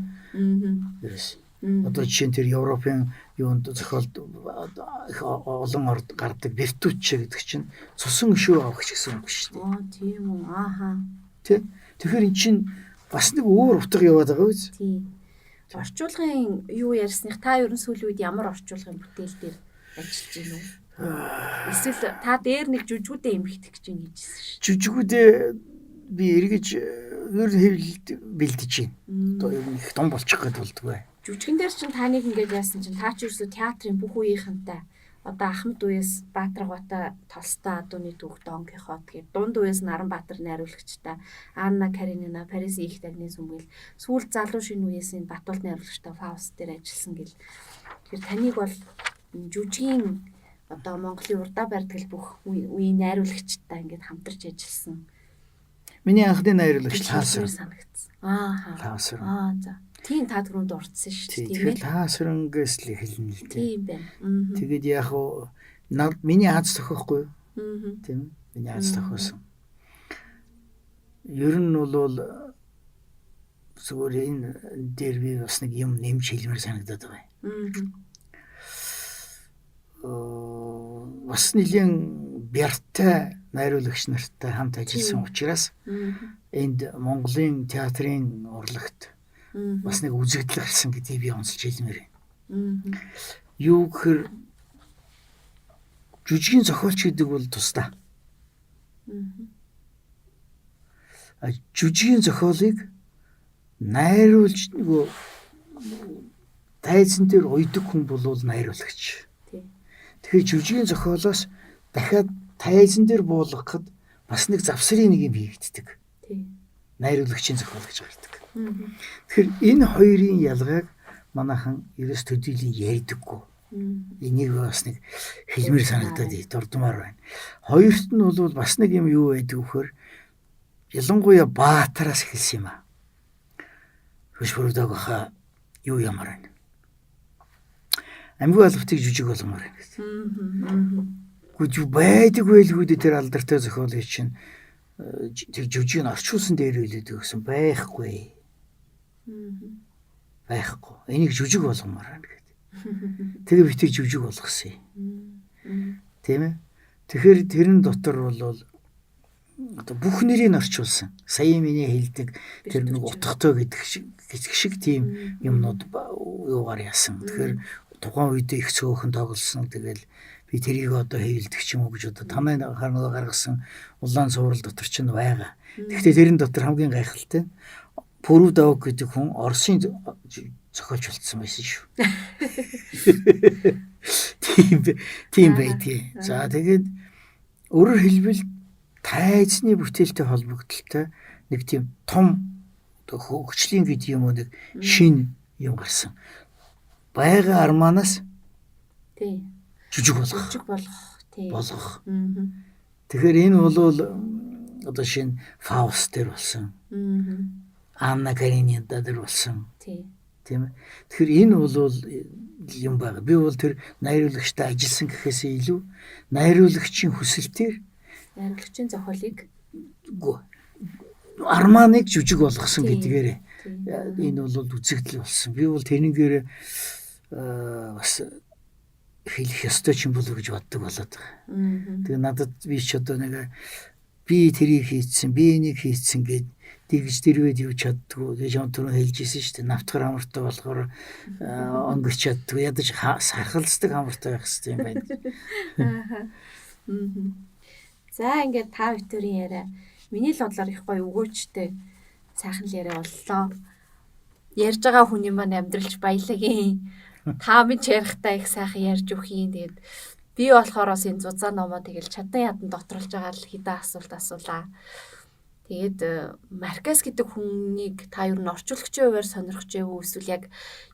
Ерөөсөө. Одоо жишээ нь тэр Европын юунд зохиолд их олон орд гардаг виртүч гэдэг чинь цусан өшөө авах гэсэн үг шүү дээ. Аа тийм үү. Ааха. Тэ. Тэгэхээр эн чинь бас нэг өөр утга яваад байгаа биз? Тийм. Орчуулгын юу ярьсных та ер нь сүүлийн үед ямар орчуулгын бүтээл дээр ажиллаж байна уу? Эсвэл та дээр нэг жүжгүүдээ эмхтэх гэж байна гэжсэн шүү. Жүжгүүдээ би эргэж ер нь хэвлэлд бэлдэж байна. Одоо ер нь их том болчих гээд болдгоо. Жүжигэн дээр чинь таныг ингээд яасан чинь та ч ерөөсөө театрын бүх үеийнхэнтэй одоо Ахмад үеэс Баатаргуйтай Толстой Адууны түүх Дон Кихот гээд дунд үеэс Наранбаатар найруулагчтай Анна Каренина Парисын их тагны сүмгэл сүүл залуу шинэ үеэс энэ Батулд найруулагчтай Фауст дээр ажилласан гэл. Тэгэхээр таныг бол жүжигийн одоо Монголын урдаа барьдаг бүх үеийн найруулагчтай ингээд хамтарч ажилласан. Миний анхны найруулагч Лаасар санагдсан. Ааха. Лаасар. Аа за. Тийм та түрүүнд дурдсан шүү дээ. Тийм ээ. Тэгэхээр Лаасарангээс л эхэлнэ л дээ. Тийм байна. Тэгээд яг уу миний аз тохиохгүй юу? Тийм ээ. Миний аз тохиосон. Ер нь бол зүгээр энэ дээр би бас нэг юм нэмж хэлмээр санагдаад байгаа юм. Бас нэлийн бяртай найруулагч нартай хамт ажилласан учраас энд Монголын театрын урлагт бас нэг үзэгдэл гарсан гэдгийг би онцолж хэлмээр байна. Юу гэхээр жүжигийн зохиолч гэдэг бол тусдаа. А жүжигийн зохиолыг найруулж нөгөө тайзан дээр уйдаг хүн бол найруулагч. Тэгэхээр жүжигийн зохиолоос дахиад тайзан дээр буулгахад бас нэг завсрын нэг юм хийгддэг. Найруулагчийн зохиол гэж гардаг. Тэгэхээр энэ хоёрын ялгааг манайхан ерөөс төдийлөн ярьдаггүй. Энийг бас нэг хэлмээр санагдаад дурдмаар байна. Хоёрт нь бол бас нэг юм юу байдаг вөхөр ялангуяа Баатараас эхэлсэн юм аа. Хөш бүрдэг баха юу ямар байна. Амьгүй албатыг жүжиг болгомоор байна гэсэн. Гүж байдаг байлгүй дээ тэр алдартай зохиолыг чинь тэр жүжиг нь орчуулсан дээр үлээд өгсөн байхгүй. Байхгүй. Энийг жүжиг болгомоор байна гэдэг. Тэгээ би тэр жүжиг болгосон юм. Тийм ээ. Тэгэхээр тэрэн дотор бол одоо бүх нэрийг орчуулсан. Сая миний хэлдэг тэр нэг утгатай гэдэг шиг тийм юмнууд юугаар яасан. Тэгэхээр тухайн үедээ их цөөхөн тоглосон. Тэгэл би тэрийг одоо хэвлдэг ч юм уу гэж одоо танай нөгөө гаргасан улаан цуврал дотор ч нь байгаа. Тэгэхдээ тэрэн дотор хамгийн гайхалтай нь Пүрүв гэдэг хүн Оросын зохиолч болцсон байсан шүү. Тийм байдгийг. За тэгээд өөрөөр хэлбэл тайзны бүтээлтэй холбогдлолтой нэг тийм том хөгжлийн гэдэг юм уу нэг шин юм гарсан. Байгаа арманаас жүжиг болгох. Жүжиг болгох. Болгох. Тэгэхээр энэ бол одоо шинэ Фауст дээр болсон. Анна Каренина дээр болсон. Тийм ээ. Тэгэхээр энэ бол юм байна. Би бол тэр найруулагчтай ажилласан гэхээсээ илүү найруулагчийн хүсэлтээр найруулагчийн зохиолыг үгүй Арманыг жүжиг болгосон гэдгээр энэ бол үзэгдэл болсон. Би бол тэрнгээр бас хэлэх ёстой ч юм болов гэж боддог болоод байгаа. Тэгээ надад би ч одоо нэг би тэрийг хийцэн, би энийг хийцэн гэд тэгж дэрвэд юу чаддгүй гэж юм түрүү хэлж ирсэн шүү дээ. Навтгар амартай болохоор өнгөрч чаддгүй. Ядаж сархалцдаг амартай байх хэрэгтэй юм байна. За ингээд та бүхэн яриа миний л бодлоор их гоё өгөөчтэй сайхан л яриа боллоо. Ярьж байгаа хүний маань амьдралч баялагын. Та минь ч ярихдаа их сайхан ярьж өгөх юм. Тэгээд би болохоор бас энэ зузаан номоо тэгэл чадан ядан доторлж байгаа л хэдэн асуулт асуулаа. Тэгээд Маркес гэдэг хүнийг та юу н орчуулагчийн хувиар сонирхож байв эсвэл яг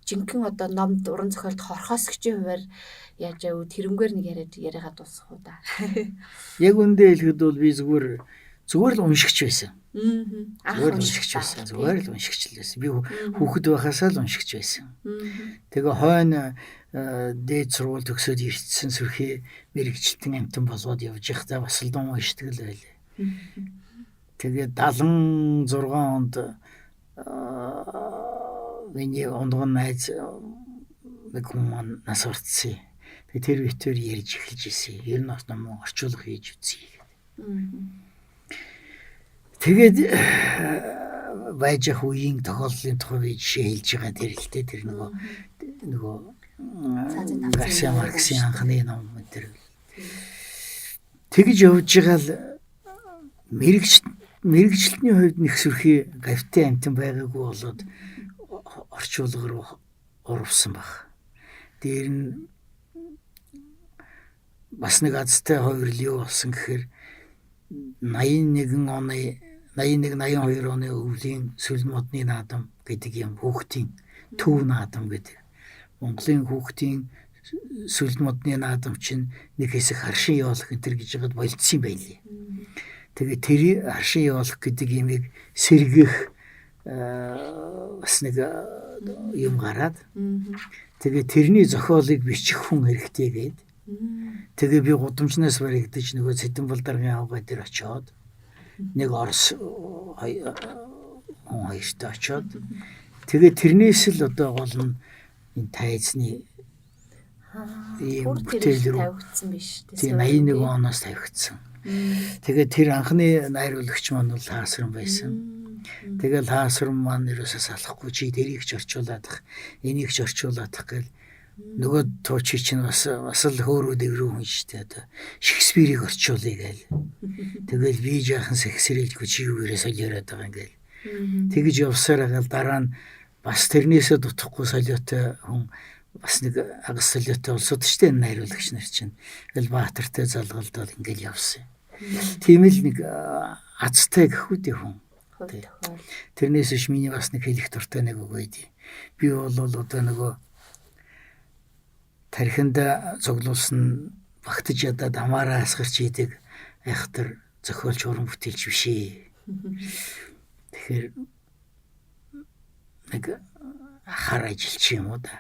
жинхэнэ одоо номд уран зохиолд хорхоосгчийн хувиар яаж яв тэрнгээр нэг яриад яриагаа дуусгах уу да. Яг үндэ хэлэхэд бол би зүгээр л уншигч байсан. Зүгээр л уншигч байсан. Зүгээр л уншигч л байсан. Би хүүхэд байхасаа л уншигч байсан. Тэгээ хойно дээд сургууль төгсөөд ирсэн сүрхий мэрэгчлэн амтан болоод явж байхдаа бас л ном уншдаг л байлаа. Тэгээд 76 онд миний ундган найз нэг хүн маань нас барцсан. Тэгээд тэр битээр ярьж эхэлж ирсэн. Ер нь бас ном орчуулга хийж үзье гэдэг. Тэгээд байж ах үеийн тохиолдлын тухай би жишээ хэлж байгаа тэр л дээ. Тэр нөгөө Гарсиа Марксийн анхны ном тэр. Тэгж явж байгаа л мэрэгчлэлтний хувьд нэг сүрхий гавьтай амтан байгаагүй болоод орчуулга руу урвсан баг. Дээр нь бас нэг азтай хувирал юу болсон гэхээр 81 оны 81 82 оны өвлийн сүл модны наадам гэдэг юм хүүхдийн төв наадам гэдэг. Монголын хүүхдийн сүл модны наадам чинь нэг хэсэг харшин явуулах энэ төр гэж байгаад болцсон юм байлээ. Тэгээ тэр харшин явуулах гэдэг юмыг сэргэх бас нэг юм гараад тэгээ тэрний зохиолыг бичих хүн хэрэгтэй гээд тэгээ би гудамжнаас баригдаж нөгөө Цэдэнбал даргын авгай дээр очиод нэг Орос хүн хоёртой очиод тэгээ тэрнээс л одоо гол нь энэ тайзны ийм бүтээл рүү тавигдсан биш. Тийм 81 оноос тавигдсан. Тэгээд тэр анхны найруулагч маань бол Хаасран байсан. Тэгэл Хаасран маань ерөөсөө салахгүй чи тэрийг ч орчуулаадах, энийг ч орчуулаадах гэл нөгөө туучи чинь бас л хөөрөө дэврүү хүн шүү дээ. Одоо Шекспирийг орчуулъя гээл. Тэгэл би жаахан сэгсрэлгүй чи юу гэрээ солиороод байгаа ингээл. Тэгж явсаар хагаал дараа нь бас тэрнээсээ дутхгүй солиотой хүн бас нэг агас солиотой улсууд шүү дээ энэ найруулагч нар чинь. Тэгэл Баатартай залгалдаад ингээл явсан. Тийм л нэг азтай гэхүүдээ хүн. Тэрнээс биш миний бас нэг хэлэх дуртай нэг үг байд. Би бол одоо нөгөө тархинд цуглуулсан багтаж ядаад амаараа асгарч идэг айхтар зохиолч уран бүтээлч биш ээ. Тэгэхээр нэг хар ажилч юм уу да.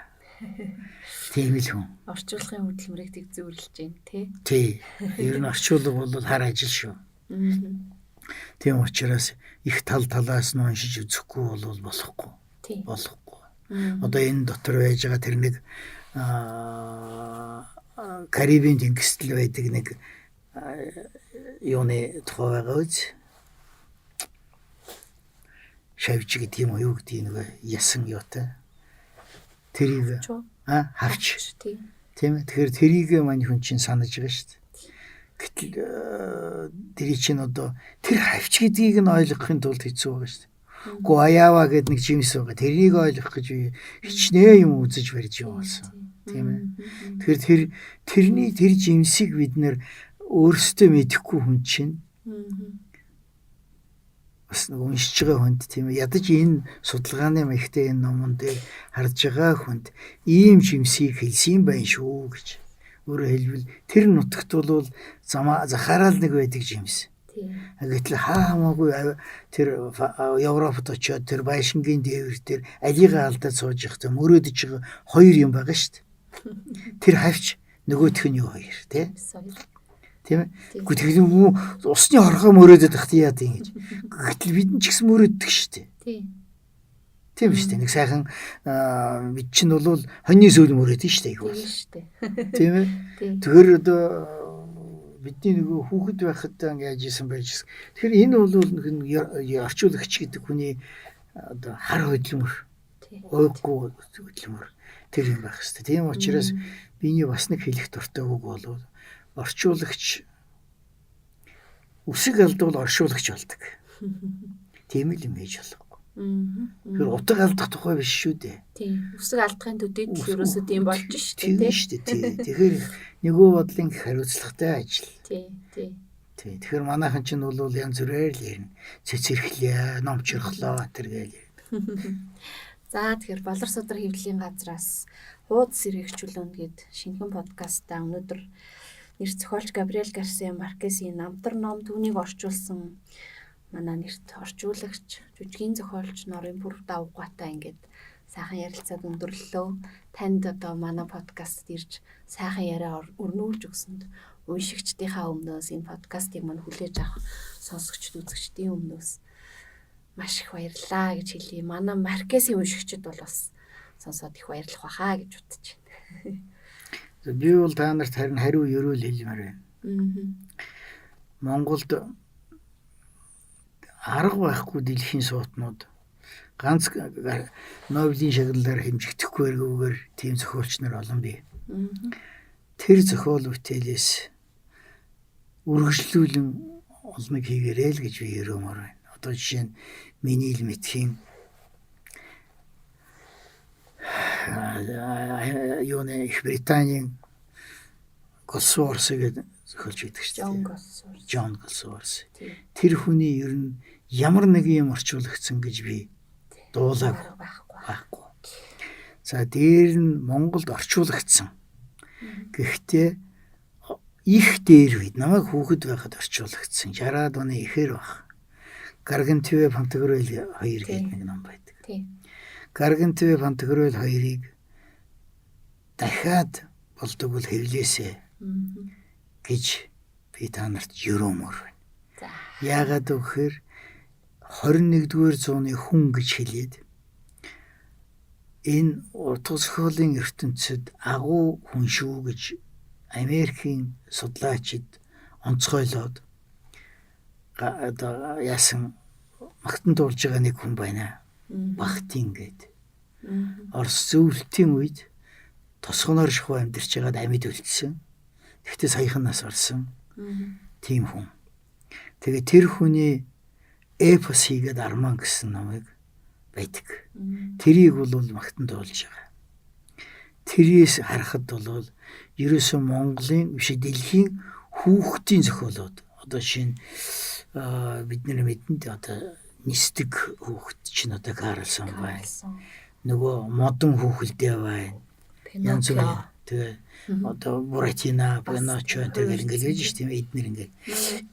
Тийм л хүн. Орчуулгын хөдөлмөрийг тэг зүйрлэж байна тий. Тий. Ер нь орчуулга бол хар ажил шүү. Тийм учраас их тал талаас нь уншиж үзэхгүй бол болохгүй. Болохгүй. Одоо энэ дотор байж байгаа тэр нэг Карибийн тэнгистэл байдаг нэг юуны тухай байгаа үз. Шавж гэдэг юм уу юу гэдэг нэг ясан юутай. Тэрийг хавч. Тийм ээ. Тэгэхээр тэрийг мань хүн чинь санаж байгаа шүү дээ. Гэтэл тэрий чинь одоо тэр хавч гэдгийг нь ойлгохын тулд хэцүү байгаа шүү дээ. Гуаява гэдэг нэг жимс байгаа. Тэрийг ойлгох гэж хичнээн юм үзэж барьж юм болсон. Тийм ээ. Тэгэхээр тэрний тэр жимсийг бид нэр өөрсдөө мэдэхгүй хүн чинь бас нэг уншиж байгаа хүнд тийм ээ ядаж энэ судалгааны маягтай энэ номон дээр харж байгаа хүнд ийм жимсийг хэлсэн юм байна шүү гэж. Өөрөөр хэлбэл тэр нутагт бол захаараал нэг байдаг жимс. Гэтэл хаа хамаагүй тэр Европт очиод тэр байшингийн дээвэр дээр алигаа алдаад сууж явахдаа мөрөөдөж байгаа хоёр юм байгаа шүү дээ. Тэр хавч нөгөөх нь юу хоёр тий. Тийм ээ. Гэхдээ тэр усны хорхоо мөрөөдөд байхад яа тийм гэж. Гэтэл бид нь ч гэсэн мөрөөддөг шүү дээ. Тийм. Тийм шүү дээ. Нэг сайхан бид чинь бол хоньны сүүл мөрөөдөн шүү дээ. Тийм шүү дээ. Тийм ээ. Тэгэхээр одоо бидний нөгөө хүүхэд байхад ингэ яаж исэн байж гисэн. Тэгэхээр энэ бол нэг орчуулагч гэдэг хүний одоо хар хөдөлмөр, уйггүй хөдөлмөр тэр юм байх хэрэгтэй. Тийм учраас биний бас нэг хэлэх дуртай үг бол орчуулагч үсэг алдвал оршуулагч болдог. Тийм л юм хийж болохгүй. Тэгэхээр утга алдах тухай биш шүү дээ. Тийм. Үсэг алдахын төдийд л ерөөсөө тийм болж шүү дээ. Тийм шүү дээ. Тэгэхээр нөгөө бодлын хариуцлагатай ажил. Тийм. Тийм. Тийм. Тэгэхээр манайхан чинь бол янз бүрээр л ярина. Цэцэрхлээ, номчорхлоо тэр гээл ярина. За тэгэхээр Болор судар хэвлэлийн газраас хуудас сэргээгч чөлөөнд гээд шинэхэн подкастаа өнөөдөр нэр зохиолч Габриэл Гарсиа Маркесийн Намтар ном түүнийг орчуулсан манай нэрт орчуулагч, жүжигийн зохиолч Норын Пүрэв Давгаатай ингээд сайхан ярилцаад өндөрлөлөө. Танд одоо манай подкастт ирж сайхан яриа өрнүүлж өгсөнд уншигчдийнхаа өмнөөс энэ подкастыг мань хүлээж авах сонсогчд үзэгчдийн өмнөөс маш их баярлалаа гэж хэлье. Манай Маркесийн уншигчид бол бас сонсоод их баярлах байхаа гэж бодож байна. Би бол та нарт харин хариу ерөөл хэлмээр байна. Монголд арга байхгүй дэлхийн суутнууд ганц Нобелийн шагналаар хэмжигдэхгүйгээр тийм зохиолч нар олон бий. Тэр зохиол бүтээлээс үргэлжлүүлэн олныг хийгээрэй л гэж би ерөөмөр байна. Одоо жишээ нь миний л мэдхийн юуны Их Британийн Голсуорс гэдэг зохиолч байдаг шүү дээ. Джон Голсуорс. Тэр хүний ер нь ямар нэгэн юм орчуулагдсан гэж би дуулааг байхгүй. За дээр нь Монголд орчуулагдсан. Гэхдээ их дээр үед намайг хүүхэд байхад орчуулагдсан. 60-аад оны ихээр баг. Гаргантюа Пантагрюэль 2 гэдэг нэг ном байдаг. Гаргантюа Пантагрюэль 2-ыг дахиад болдог бол хэвлээсэ гэж би та нарт ерөөмөр байна. Яагаад гэвэл 21-р зууны хүн гэж хэлээд энэ утга зохиолын ертөнцид агуу хүн шүү гэж Америкийн судлаачид онцгойлоод одоо яасан магтан дуулж байгаа нэг хүн байна. Бахтин гээд. Орос зөвлөлтийн үед тосгоноор шахуу амьдарч байгаад амьд үлдсэн. Тэгэхдээ саяхан нас орсон. Тийм хүн. Тэгээ тэр хүний эпос хийгээд Арман гэсэн номыг байдаг. Тэрийг бол магтан дуулж байгаа. Тэрээс харахад бол ерөөсөө Монголын биш дэлхийн хүүхдийн зохиолууд одоо жишээ нь бид нар мэдэнд одоо нисдэг хүүхд чинь одоо Карлсон байна. Нөгөө модон хүүхэлдээ байна. Янз бүр тэгээ одоо Буратино, Пиночо энэ гэл ингээл байж ш тийм эднэр ингээл.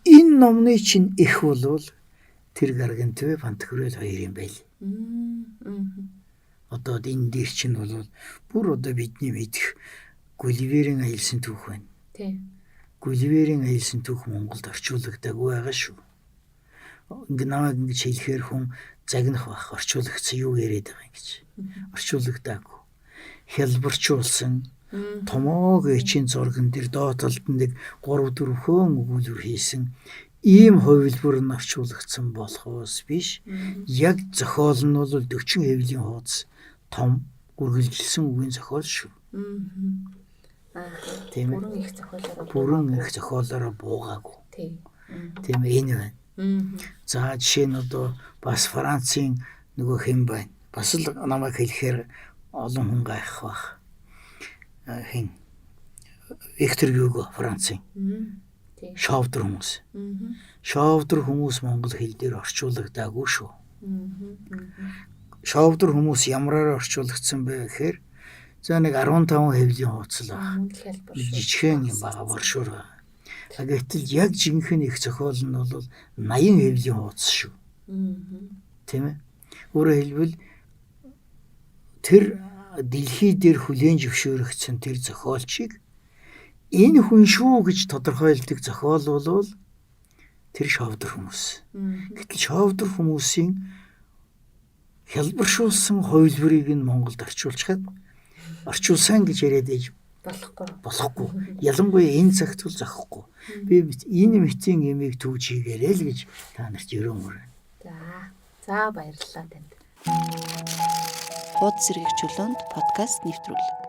Энэ номны чинь их болвол тэр Гаргантюа Пантагрюэль хоёр юм байл. Одоо энэ дээр чинь бол бүр одоо бидний мэдэх Гулливерийн аялсан түүх байна. Тийм. Гулливерийн аялсан түүх Монголд орчуулагдаагүй байгаа шүү. Ингээ намайг ингэж хэлэхээр хүн загнах байх, орчуулагдсан юу яриад байгаа юм гэж. Орчуулагдаагүй. Хялбарчуулсан томоог эчийн зурган дээр доод талд нэг 3 4 хөөн өгүүлбэр хийсэн ийм хувилбар нь орчуулагдсан болохоос биш. Яг зохиол нь бол 40 хэвлийн хуудас том үргэлжилсэн үгийн зохиол шүү. Тийм ээ. Бүрэн их зохиолоор бүрэн их зохиолоор буугаагүй. Тийм ээ, энэ байна. За жишээ нь одоо бас Францын нөгөө хэн байна. Бас л намайг хэлэхээр олон хүн гайхах байх. Хэн? Виктор Гюго Францын. Шовдор хүмүүс. Шовдор хүмүүс монгол хэл дээр орчуулагдаагүй шүү. Шовдор хүмүүс ямараар орчуулагдсан бэ гэхээр за нэг 15 хэвлийн хуудас л байна. Жижигхэн юм байгаа, боршуур байгаа. Гэтэл яг жинхэнэ их зохиол нь бол 80 хэвлийн хуудас шүү. Тийм ээ. Өөрөөр хэлбэл тэр дэлхий дээр хүлээн зөвшөөрөгдсөн тэр зохиолчийг Энэ хүн шүү гэж тодорхойлдог зохиол бол тэр шовдор хүмүүс. Гэтэл шовдор хүмүүсийн хялбаршуулсан хувилбарыг нь Монголд орчуулчихад орчуулсан гэж яриад ээж болохгүй. Ялангуяа энэ цагт бол зохихгүй. Би энэ мэтийн имийг төвж хийгээрэй л гэж та нарт ерөөнөр. За баярлалаа танд. Хууд сэргийх чөлөөнд подкаст нэвтрүүлэг.